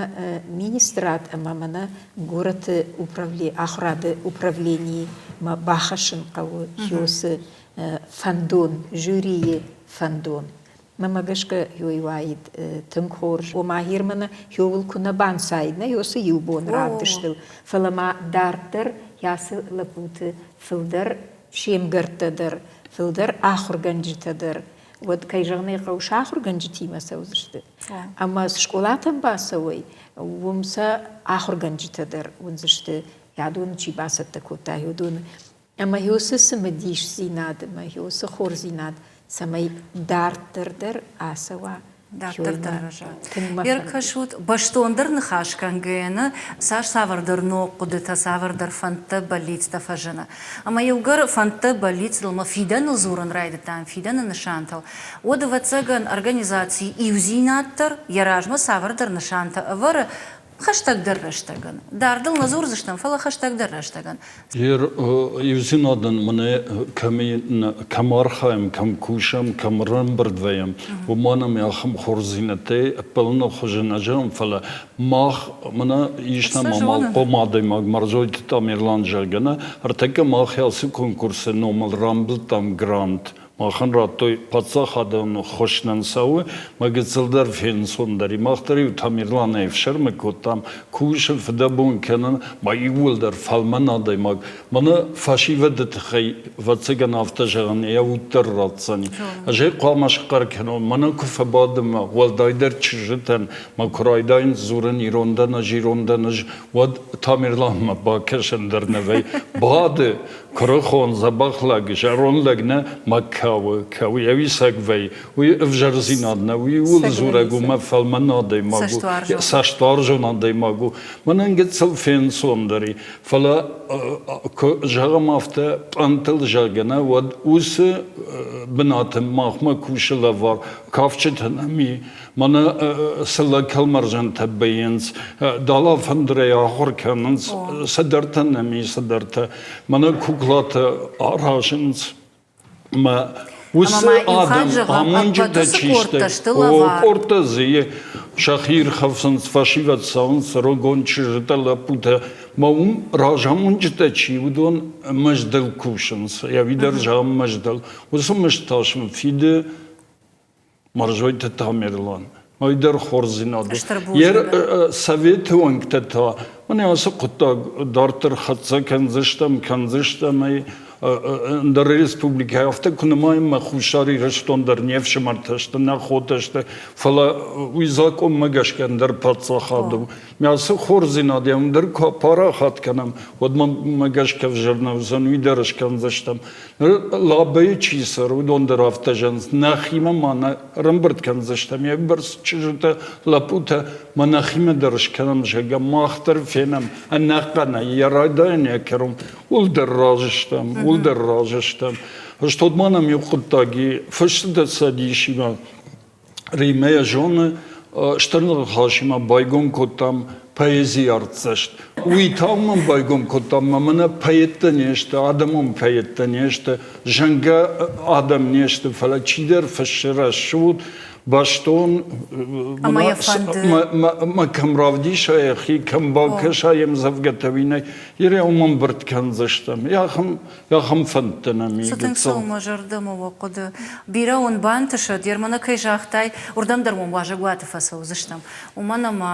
министрад ӕмӕ мӕнӕ горӕты ахуырады управленимӕ бахӕссын хъӕуы уыцы фӕндон, жюрийы фӕндон. Мӕнмӕ гӕсгӕ ёй уаид тынг хорз. Ома Германы ёуыл куы нӕ банцаид, нӕ ёсы иу бон равдыстыл, фӕлӕ ма дарддӕр ацы лӕппуты фылдӕр се мгӕрттӕ дӕр, фылдӕр ахуыргӕнджытӕ дӕр, уӕд, кӕй зӕгъын ӕй хъӕуы, сӕ ахуыргӕнджытимӕ цӕудзысты. Ӕмӕ цы скъолатӕм бацӕуой, уым сӕ ахуыргӕнджытӕ дӕр уындзысты, адоны чи бацӕттӕ кодта, уыдоны. Ӕмӕ уыцы цымыдисдзинад ӕмӕ уыцы хорздзинад цӕмӕй дарддӕр дӕр ацӕуа, Дарддӕр дӕр рӕза. Ӕркӕсут, бӕстондӕр ныхас кӕнгӕйӕ нӕ цас цавӕрдӕр ног хъуыдытӕ, цавӕрдӕр фӕндтӕ, бӕллицтӕ фӕзыны. Ӕмӕ иугӕр фӕндтӕ, бӕллицтыл ӕмӕ фидӕныл дзурын райдыдтам, фидӕны нысантыл, уӕд, ӕвӕццӕгӕн, организацийы иудзинад дӕр йӕ размӕ цавӕрдӕр нысантӕ ӕвӕры, Хӕстӕгдӕр рӕстӕгӕн. Дардыл нӕ дзурдзыстӕм, фӕлӕ хӕстӕгдӕр рӕстӕгӕн. Иудзинадӕн мӕнӕ кӕм архайӕм, кӕм кусӕм, кӕм ӕрӕмбырд вӕййӕм, уымӕн ӕмӕ ахӕм хорздзинӕдтӕй ӕппӕлыны хуызы нӕ зӕгъӕм, фӕлӕ мах мӕнӕ ис нӕм амалхъом адӕймаг Мӕрзойты Тамерлан, зӕгъгӕ, нӕ ӕртӕккӕ мах ацы конкурсы номыл рамбылдтам грант. Махӕн радтой паддзахадон ӕххуыс нын цӕуы, мӕ гыццылдӕр фенцондӕр и. Мах дӕр-иу Тамерланӕй ӕфсӕрмы кодтам, кусын, фыдӕбон кӕнын, ма иууылдӕр фӕлмӕн адӕймаг. Мӕнӕ фӕсивӕды тыххӕй, ӕвӕццӕгӕн, афтӕ зӕгъын, йӕ уд дӕр ратдзӕни. Ӕз ӕй хъуамӕ схъӕр кӕнон, мӕнӕ куы фӕбады мӕ, уӕлдайдӕр чызджытӕн, мӕ куы райдайынц дзурын ирон дӕн ӕз, ирон дӕн ӕз, уӕд Тамерланмӕ бакӕсӕн дӕр нӕ вӕййы. Бады, Куырыхон, дзӕбӕх лӕг, зӕронд лӕг нӕ ма кӕуы, кӕуы ӕви сӕг вӕййы, уый ӕвзӕрдзинад нӕ, уый ууыл дзурӕг у, мӕ фӕлмӕн адӕймаг у, цӕстуарзон адӕймаг у. Мӕнӕн гыццыл фенцондӕр и, фӕлӕ куы зӕгъӕм афтӕ пъантыл зӕгъгӕ нӕ, уӕд уыцы бынаты махмӕ кусы лӕвар, кафджытӕ нӕм и, Мӕнӕ цы лӕг кӕлмӕрзӕнтӕ бийынц, дала фӕндырӕй ахуыр кӕнынц, цыдӕртӕ нӕм и, цыдӕртӕ. Мӕнӕ куклатӕ аразынц. Мӕ уыцы адӕм амонджытӕ чи сты, къордтӕ дзы и, сӕхи ирхӕфсынц, фӕсивӕд цӕуынц, рогон чызджытӕ, лӕппутӕ. Мӕ уым разамонджытӕ чи, уыдон мыздыл кусынц, ӕви дӕр зӕгъӕм мыздыл. Уыцы мызд та сын фиды Мӕрзойты Тамерлан. Уый дӕр хорздзинад у. Йӕ советы уӕнгтӕ та мӕнӕ ацы хъуыддаг дарддӕр хӕццӕ кӕндзыстӕм, кӕндзыстӕм ӕй. Ӕндӕр республикӕйы афтӕ куы нымайӕм, мӕ Хуссар Ирыстон дӕр не фсымӕртӕ сты, нӕ хотӕ сты, фӕлӕ уый закъонмӕ гӕсгӕ ӕндӕр паддзахад у. Мӕ ацы хорздзинад йӕм дӕр куы апарахат кӕнӕм, уӕд мӕ гӕсгӕ ӕвзӕр нӕ уыдзӕн, уый дӕр скӕндзыстӕм. Ныр Лабӕйы чи цӕры, уыдон дӕр афтӕ зӕгъынц, нӕхимӕ ма нӕ ӕрӕмбырд кӕндзыстӕм, йӕ бӕрц чызджытӕ, лӕппутӕ ма нӕхимӕ дӕр скӕнӕм, зӕгъгӕ, мах дӕр фенӕм ӕнӕхъӕнӕй йӕ райдайӕн йӕ кӕрон. Ууыл дӕр разы стӕм, ууыл дӕр разы стӕм. Стод ма нӕм иу хъуыддаг и, фыстыты цӕдисимӕ Римӕ йӕ зоны, стыр ныхасимӕ байгом кодтам поэзийы артдзӕст. Уый та уымӕн байгом кодтам, ӕмӕ мӕнӕ поэттӕ не сты, адӕмон поэттӕ не сты, зынгӕ адӕм не сты, фӕлӕ чидӕр фыссы рӕсугъд, бӕстон, мӕ кӕм равдиса йӕхи, кӕм бакӕса йе мдзӕвгӕтӕ, уый нӕй. Ирӕ уым ӕмбырд кӕндзыстӕм. Ахӕм Ахӕм фӕндтӕ нӕм и Цы тынг цӕуы мӕ зӕрдӕмӕ уӕ хъуыды. Бирӕ уын бантысӕд, Ермана кӕй загътай, уырдӕм дӕр уӕм уазӕгуаты фӕцӕудзыстӕм. Уымӕн ӕмӕ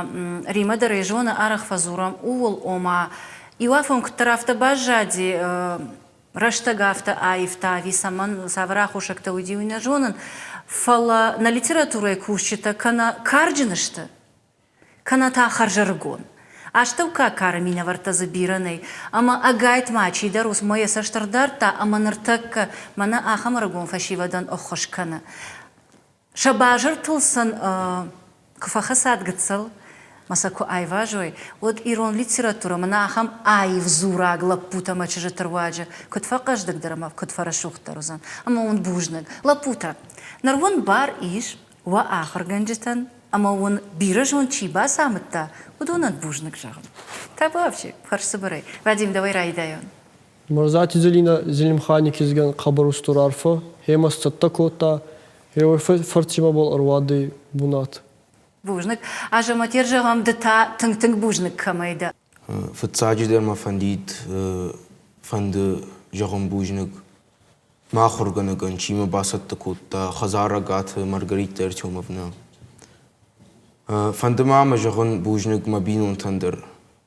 Римӕ дӕр ӕй зоны, арӕх фӕдзурӕм ууыл, ома иу афон куыддӕр афтӕ баззади, рӕстӕг афтӕ аивта ӕви цӕмӕн, цавӕр аххосӕгтӕ уыди, уый нӕ зонын, фӕлӕ нӕ литературӕйы кусджытӕ кӕнӕ карджын сты, кӕнӕ та хӕрзӕрыгон. Астӕуккаг кары минӕвӕрттӕ дзы бирӕ нӕй, ӕмӕ ӕгайтма чидӕр уысммӕ йӕ цӕст ӕрдардта ӕмӕ ныртӕккӕ мӕнӕ ахӕм ӕрыгон фӕсивӕдӕн ӕххуыс кӕны. Сӕ базыртыл сын куы фӕхӕцат гыццыл, мӕ сӕ куы айвазой, уӕд ирон литературӕ мӕнӕ ахӕм аив дзураг лӕппутӕ ӕмӕ чызджыты руаджы куыд фӕхъӕздыгдӕр ӕмӕ куыд фӕрӕсугъддӕр уыдзӕн. Ӕмӕ уын бузныг, лӕппутӕ! Ныр уын бар ис уӕ ахуыргӕнджытӕн ӕмӕ уын бирӕ зонд чи бацамыдта, уыдонӕн бузныг зӕгъын. Табуафси, хӕрзцыбырӕй. Вадим, дӕуӕй райдайон. Мырзати Зӕлинӕ Зелимхани кизгӕн хъӕбӕр устур арфӕ, хемӕ сцӕттӕ кодта, гъе фӕрци мӕбӕл ӕруадӕй бунат. Бузныг. Азӕмӕт, зӕгъӕм, ды та тынг-тынг бузныг кӕмӕй дӕ? Фыццаджыдӕр мӕ фӕндид, фӕнды зӕгъын бузныг Мӕ ахуыргӕнӕгӕн, чи мӕ бацӕттӕ кодта, Хӕдзарӕгаты Маргарита Артемовна. Фӕнды ма мӕ зӕгъын бузныг мӕ бинонтӕн дӕр,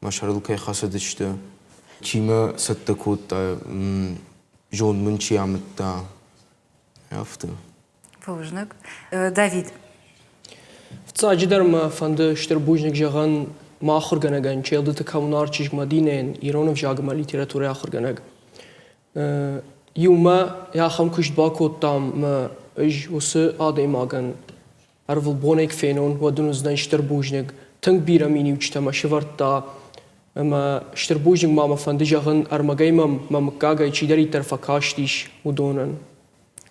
мӕ сӕрыл кӕй хӕцыдысты, чи мӕ цӕттӕ кодта, зонд мын чи амыдта, афтӕ. Бузныг. Давид. Фыццаджыдӕр мӕ фӕнды стыр бузныг зӕгъын мӕ ахуыргӕнӕгӕн Челдыты коммунар чызг Мадинӕйӕн, ирон ӕвзаг ӕмӕ литературӕйы ахуыргӕнӕг. Иумӕ ахӕм куыст бакодтам ӕмӕ ӕз уыцы адӕймагӕн ӕрвылбонӕй куы фенон, уӕд ын уыдзынӕн стыр бузныг. Тынг бирӕ миниуджытӕ мӕ сӕвӕрдта ӕмӕ стыр бузныг ма мӕ фӕнды зӕгъын, ӕрмӕгӕй мӕм мӕ мыггагӕй чидӕриддӕр фӕкастис, уыдонӕн.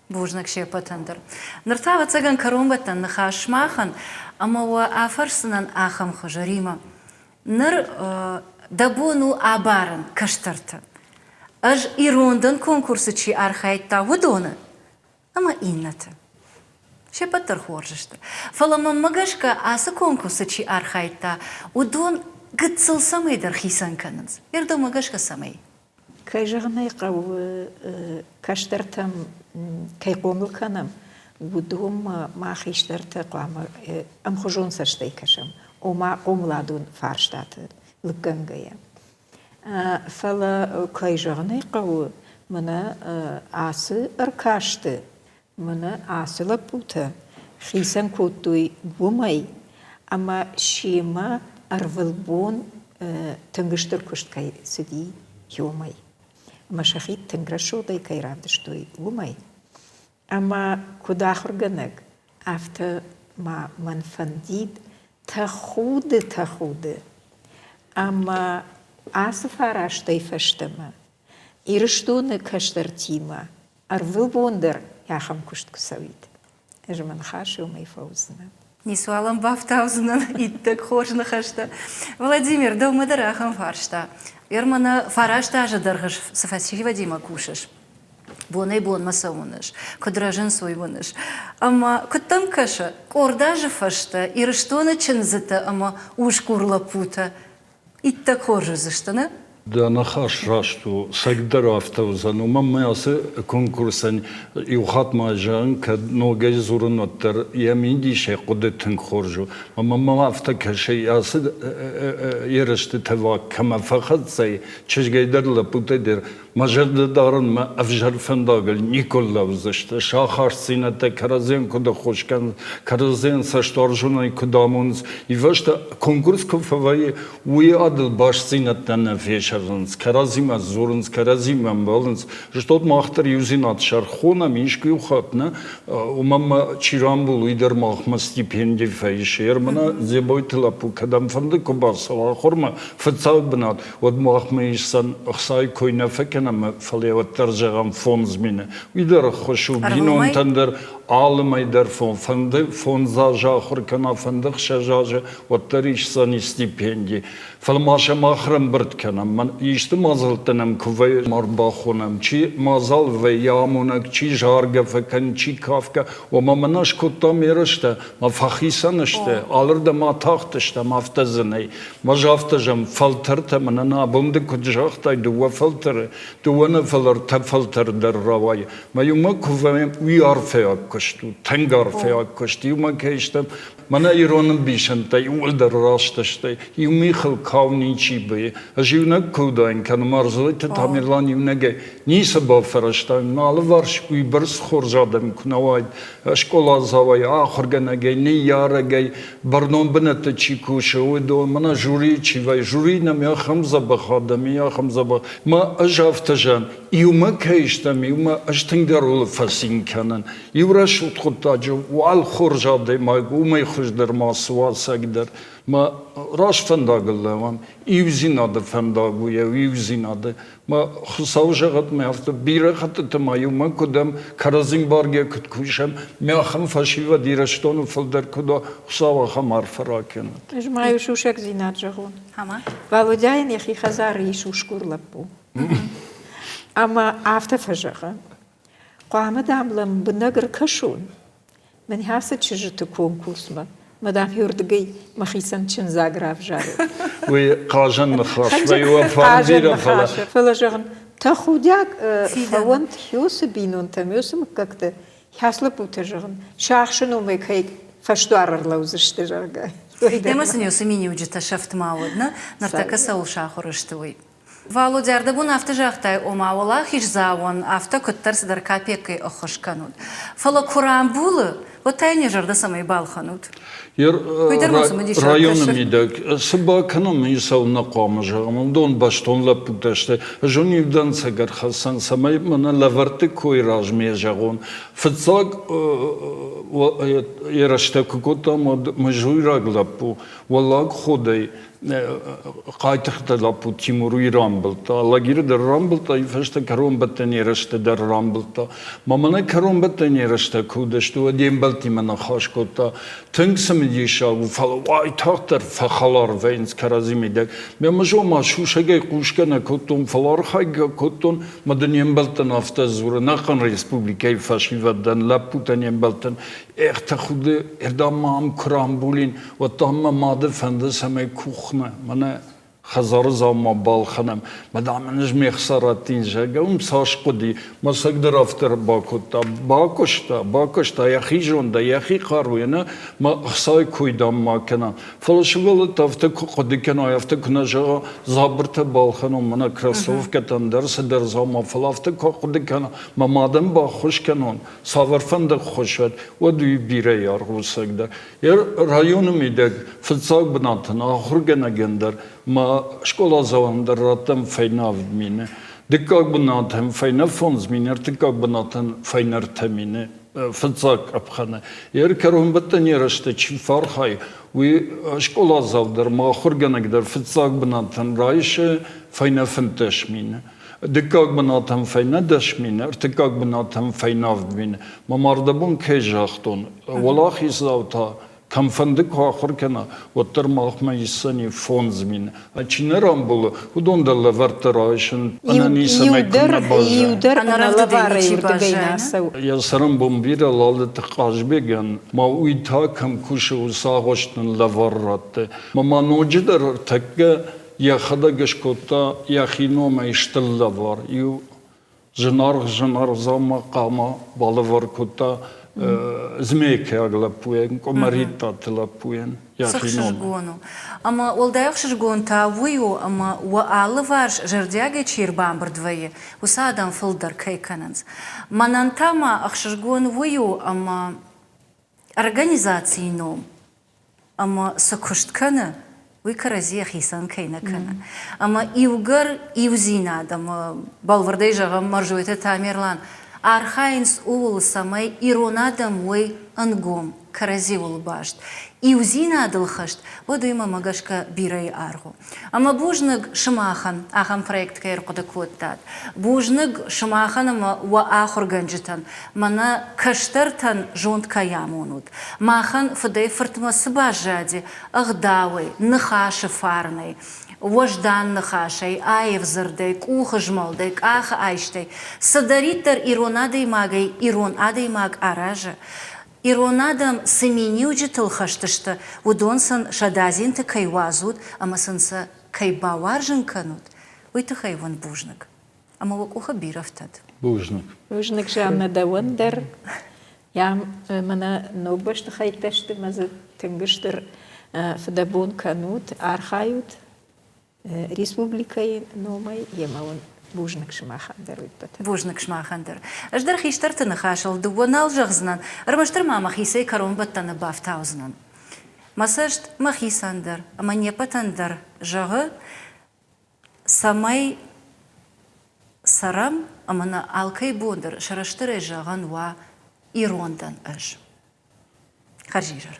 Бузныг се ппӕтӕн дӕр. Ныр та, ӕвӕццӕгӕн, кӕронбӕттӕн ныхас сымахӕн, ӕмӕ уӕ афӕрсдзынӕн ахӕм хуызы, Римӕ. Ныр дӕ бон у абарын кӕстӕрты. Ӕз ирон дӕн конкурсы чи архайдта, уыдоны ӕмӕ иннӕты. Се ппӕт дӕр хорз сты. Фӕлӕ мӕнмӕ гӕсгӕ ацы конкурсы чи архайдта, уыдон гыццыл цӕмӕйдӕр хицӕн кӕнынц. Йе рдӕммӕ гӕсгӕ цӕмӕй? Кӕй зӕгъын ӕй хъӕуы, кӕстӕртӕм кӕй хъомыл кӕнӕм, уыдонмӕ ма хистӕртӕ хъуамӕ ӕмхуызон цӕстӕй кӕсӕм, ома хъомыладон фарстаты лыггӕнгӕйӕ. Фӕлӕ, кӕй зӕгъын ӕй хъӕуы, мӕнӕ ацы ӕркасты Мӕнӕ ацы лӕппутӕ хицӕн кодтой уымӕй, ӕмӕ семӕ ӕрвылбон тынг стыр куыст кӕй цыди, уымӕй. Ӕмӕ сӕхи тынг рӕсугъдӕй кӕй равдыстой, уымӕй. Ӕмӕ куыд ахуыргӕнӕг, афтӕ ма мӕн фӕндид тӕхуды, тӕхуды, ӕмӕ ацы фарастӕй фӕстӕмӕ Ирыстоны кӕстӕртимӕ ӕрвылбон дӕр ахӕм куыст куы цӕуид. Ӕз мӕ ныхас уымӕй фӕуыдзынӕн. Ницуал ӕм бафтаудзынӕн иттӕг хорз ныхӕстӕ. Владимир, дӕумӕ дӕр ахӕм фарста. Ермана фараст азы дӕргъы цы фӕсивӕдимӕ кусыс, бонӕй-бонмӕ сӕ уыныс, куыд рӕзынц, уый уыныс. Ӕмӕ куыд дӕм кӕсы, къорд азы фӕстӕ Ирыстоны чындзытӕ ӕмӕ усгур лӕппутӕ иттӕг хорз уыдзысты, нӕ? Дӕ ныхас раст у, цӕгдӕр афтӕ уыдзӕн. Уымӕн мӕ ацы конкурсӕн иу хатт ма зӕгъын, кӕд ногӕй дзурын, уӕддӕр йӕ мидисӕй хъуыды тынг хорз у. Ӕмӕ мӕм афтӕ кӕсы, ацы ерысты тӕваг кӕмӕ фӕхӕццӕ и, чызгӕй дӕр, лӕппутӕй дӕр, мӕ зӕрдӕ дарын, мӕ ӕвзӕр фӕндагыл никуы лӕудзысты. Сӕ ахастдзинӕдтӕ кӕрӕдзийӕн куыд ӕххуыс кӕнынц, кӕрӕдзийӕн цӕстуарзонӕй куыд амонынц, ивӕзтӕ конкурс куы фӕвӕййы, уый адыл бастдзинӕдтӕ нӕ фесӕфынц, кӕрӕдзимӕ дзурынц, кӕрӕдзимӕ ӕмбӕлынц. Зыстот мах дӕр иудзинад сӕрхонӕм искуы-иу хатт нӕ, уымӕн ма чи рамбул, уый дӕр махмӕ стипенди фӕисы. Ермана Дзебойты лӕппу кӕдӕмфӕнды куы бацӕуа ахуырмӕ, фыццаг бынат, уӕд махмӕ исдзӕн ӕхцайы кой нӕ фӕкӕнӕм, фӕлӕ уӕддӕр зӕгъӕм 5000. Уый дӕр ӕххуыс у бинонтӕн дӕр, алы мӕй дӕр фӕнды фондз азы ахуыр кӕна, фӕнды хсӕз азы, уӕддӕр исдзӕни стипенди. Фӕлӕ ма сӕ мах ӕрӕмбырд кӕнӕм. Исты мадзӕлттӕ нӕм куы вӕййы, ма рбахонӕм, чи мадзал вӕййы амонӕг, чи заргӕ фӕкӕны, чи кафгӕ. Ома мӕнӕ скодтам ерыстӕ, ма фӕхицӕн сты, алырдӕм атахтыстӕм, афтӕ дзы нӕй. Ӕз афтӕ зӕгъын, фӕлтӕртӕ мӕнӕн абон ды куыд загътай, дыууӕ фӕлтӕры, дыууӕ нӕ, фӕлӕ ӕртӕ фӕлтӕры дӕр рауайы. Мӕ иумӕ куы вӕййӕм, уый арфӕйаг куыст у, тынг арфӕйаг куыст. Иумӕ кӕй стӕм, Мӕнӕ ирон ӕмбисӕндтӕ иууылдӕр раст сты. Иу михыл кау ничи быйы. Ӕз иунӕг куы уыдаин кӕнӕ Мӕрзойты Тамерлан иунӕгӕй ницы бафӕрӕзтаин. Мӕ алыварс уыйбӕрц хорз адӕм куы нӕ уаид, скъоладзауӕй, ахуыргӕнӕгӕй, ныййарӕгӕй, бӕрнон бынӕтты чи кусы, уыдон, мӕнӕ жюрийы чи вӕййы, жюри нӕм ахӕм дзӕбӕх адӕм и, ахӕм дзӕбӕх. Мӕ ӕз афтӕ зӕгъын, иумӕ кӕй стӕм, иумӕ ӕз тынгдӕр ууыл фӕцин кӕнын. Иу рӕсугъд хъуыддаджы уал хорз адӕймаг, уымӕй хуыздӕр ма цы уа ӕцӕгдӕр. Мӕ раст фӕндагыл лӕууӕм, иудзинады фӕндаг у йӕ иудзинады. Мӕ Хуыцау зӕгъӕд мӕ афтӕ бирӕ хӕттыты ма иумӕ куыд ӕм кӕрӕдзи мбаргӕ куыд кусӕм, мӕ ахӕм фӕсивӕд Ирыстоны фылдӕр куыд уа, Хуыцау ахӕм арфӕ ракӕнӕд. Ӕз ма иу сусӕгдзинад зӕгъон. Валодяйӕн йӕхи хӕдзары ис усгур лӕппу. Ӕмӕ афтӕ фӕзӕгъы, Хъуамӕ, дам, лӕмбынӕг ӕркӕсон мӕн ацы чызджыты конкурсмӕ. Мӕ, дам, уырдыгӕй мӕхицӕн чындзаг равзарон. Уый хъазӕн ныхас вӕййы фӕндирӕ, фӕлӕ... Фӕлӕ, зӕгъын, тӕхудиаг фӕуӕнт Хёсы бинонтӕм, Хёсы мыггӕгты хӕс лӕппутӕ, зӕгъын, сӕхсы номӕй кӕй фӕсдуар ӕрлӕудзысты, зӕгъгӕ. Ӕмӕ сын уыцы миниуджытӕ сӕфт ма уӕд, нӕ? Ныртӕккӕ цӕуыл сахуыр сты, уый. Валодя, ӕрдӕбон афтӕ загътай, ома уӕлахиздзауӕн афтӕ куыддӕр цыдӕр капеккӕй ӕххуыс кӕнут. Фӕлӕ куы рамбулы, уӕд та йын йӕ зӕрдӕ цӕмӕй балхӕнут? Уый дӕр ма цымыдисаг Районы мидӕг цы бакӕнӕм, уый цӕуылнӕ хъуамӕ зӕгъӕм. Уыдон бӕстон лӕппутӕ сты. Ӕз уын иу дӕнцӕг ӕрхӕссӕн, цӕмӕй мӕнӕ лӕвӕртты кой размӕ зӕгъон. Фыццаг ерыстӕ куы кодтам, уӕд мызуйраг лӕппу уӕллаг ходӕй Хъайтыхъты лӕппу Тимур уый рамбылдта, Алагиры дӕр рамбылдта, уый фӕстӕ кӕронбӕттӕн ерыстӕ дӕр рамбылдта. Ма мӕнӕ кӕронбӕттӕн ерыстӕ куы уыдысты, уӕд йе мбӕлттимӕ ныхас кодта. Тынг цымыдисаг у, фӕлӕ уайтагъддӕр фӕхӕлар вӕййынц кӕрӕдзи мидӕг. Ме мзо ма сусӕгӕй хъусгӕ нӕ кодтон, фӕлӕ архайгӕ кодтон, мӕ дын не мбӕлттӕн афтӕ дзуры, ӕнӕхъӕн республикӕйы фӕсивӕд дӕн, лӕппутӕ не мбӕлттӕн, Эх, тӕхуды, ӕрдӕм ма ам куы рамбулин, уӕд та мӕ мады фӕнды, цӕмӕй кухнӕ, мӕнӕ хӕдзары дзаума балхӕнӕм. Мӕ дам ын ӕз ме хца раттин, зӕгъгӕ, уым цас хъуыди. Мӕ цӕг дӕр афтӕ бакодта. Бакуыста, бакуыста йӕхи зондӕй, йӕхи хъаруйӕ нӕ, мӕ ӕхцайы кой, дам, ма кӕна. Фӕлӕ сывӕллӕттӕ афтӕ куы хъуыды кӕной, афтӕ куы нӕ зӕгъа, дзабыртӕ балхӕнон, мӕнӕ кроссовкӕтӕн дӕр цыдӕр дзаума, фӕлӕ афтӕ куы ахъуыды кӕна, мӕ мадӕн баххуыс кӕнон, цавӕрфӕнды ӕххуыс уӕд, уӕд уый бирӕ аргъуцӕг дӕр. Йӕ районы мидӕг фыццаг бынатӕн ахуыргӕнӕгӕн дӕр ма скъоладзауӕн дӕр раттӕм фӕйнӕ 7000. Дыккаг бынатӕн фӕйнӕ 5000, ӕртыккаг бынатӕн фӕйнӕ 3000 фыццаг къӕпхӕны. Йӕ кӕронбӕттӕн ерыстӕ чи фӕархайы, уый скъоладзау дӕр ма ахуыргӕнӕг дӕр фыццаг бынатӕн райсы фӕйнӕ 15 000. Дыккаг бынатӕн фӕйнӕ 10 000, ӕртыккаг бынатӕн фӕйнӕ 7000. Мӕ мардӕбон кӕй загътон, уӕлахиздзау та кӕмфӕнды куы ахуыр кӕна, уӕддӕр махмӕ исдзӕни 5000. А чи нӕ рамбулы, уыдон дӕр лӕвӕрттӕ райсын ӕнӕницӕмӕй куыннӕ баззайы. Иу дӕр ӕнӕлӕварӕй уырдыгӕй нӕ цӕуы. Йӕ цӕрӕнбон бирӕ Лалыты Хъазбегӕн, ма уый та кӕм кусы, уыцы агъуыст нын лӕвар радты. Ма ма ноджыдӕр ӕртӕккӕ. йӕхӕдӕг скодта йӕхи номӕй стыр лӕвар. Иу зынаргъ зынаргъ дзаума хъама балӕвар кодта змейкӕйаг лӕппуйӕн, Къуымӕриттаты лӕппуйӕн йӕхи ном. у. Ӕмӕ уӕлдай ӕхсызгон та уый у, ӕмӕ уӕ алыварс зӕрдиагӕй чи ӕрбамбырд вӕййы, уыцы адӕм фылдӕр кӕй кӕнынц. Мӕнӕн та ма ӕхсызгон уый у, ӕмӕ организацийы ном ӕмӕ цы куыст кӕны, уый кӕрӕдзийӕ хицӕн кӕй нӕ кӕны. Ӕмӕ иугӕр иудзинад ӕмӕ бӕлвырдӕй зӕгъӕм, Мӕрзойты Тамерлан архайынц ууыл, цӕмӕй ирон адӕм уой ӕнгом, кӕрӕдзиуыл баст, иудзинадыл хӕст, уӕд уый мӕмӕ гӕсгӕ бирӕйы аргъ у. Ӕмӕ бузныг сымахӕн, ахӕм проект кӕй ӕрхъуыды кодтат. Бузныг сымахӕн ӕмӕ уӕ ахуыргӕнджытӕн, мӕнӕ кӕстӕртӕн зонд кӕй амонут. Махӕн фыдӕй-фыртмӕ цы баззади ӕгъдауӕй, ныхасы фарнӕй, уӕздан ныхасӕй, аив дзырдӕй, къухы змӕлдӕй, къахы айстӕй, цыдӕриддӕр ирон адӕймагӕй ирон адӕймаг аразы, Ирон адӕм цы миниуджытыл хӕст сты, уыдон сын сӕ дадзинты кӕй уадзут ӕмӕ сын сӕ кӕй бауарзын кӕнут, уый тыххӕй уын бузныг. Ӕмӕ уӕ къухы бирӕ фтӕд. Бузныг. Бузныг, Жаннӕ, дӕуӕн дӕр. Ям мӕнӕ ног бӕстыхӕйттӕ сты мӕ дзы тынг стыр фыдӕбон кӕнут, архайут. Республикӕйы номӕй йемӕ уын бузныг сымахӕн дӕр уыйппӕтӕн. Бузныг сымахӕн дӕр. Ӕз дӕр хистӕрты ныхасыл дыууӕ нал зӕгъдзынӕн, ӕрмӕстдӕр ма мӕхицӕй кӕронбӕттӕны бафтаудзынӕн. Мӕ цӕст мӕхицӕн дӕр ӕмӕ не ппӕтӕн дӕр зӕгъы, цӕмӕй цӕрӕм ӕмӕ нӕ алкӕй бон дӕр сӕрыстырӕй зӕгъӕн уа ирон дӕн ӕз. Хӕрзизӕр.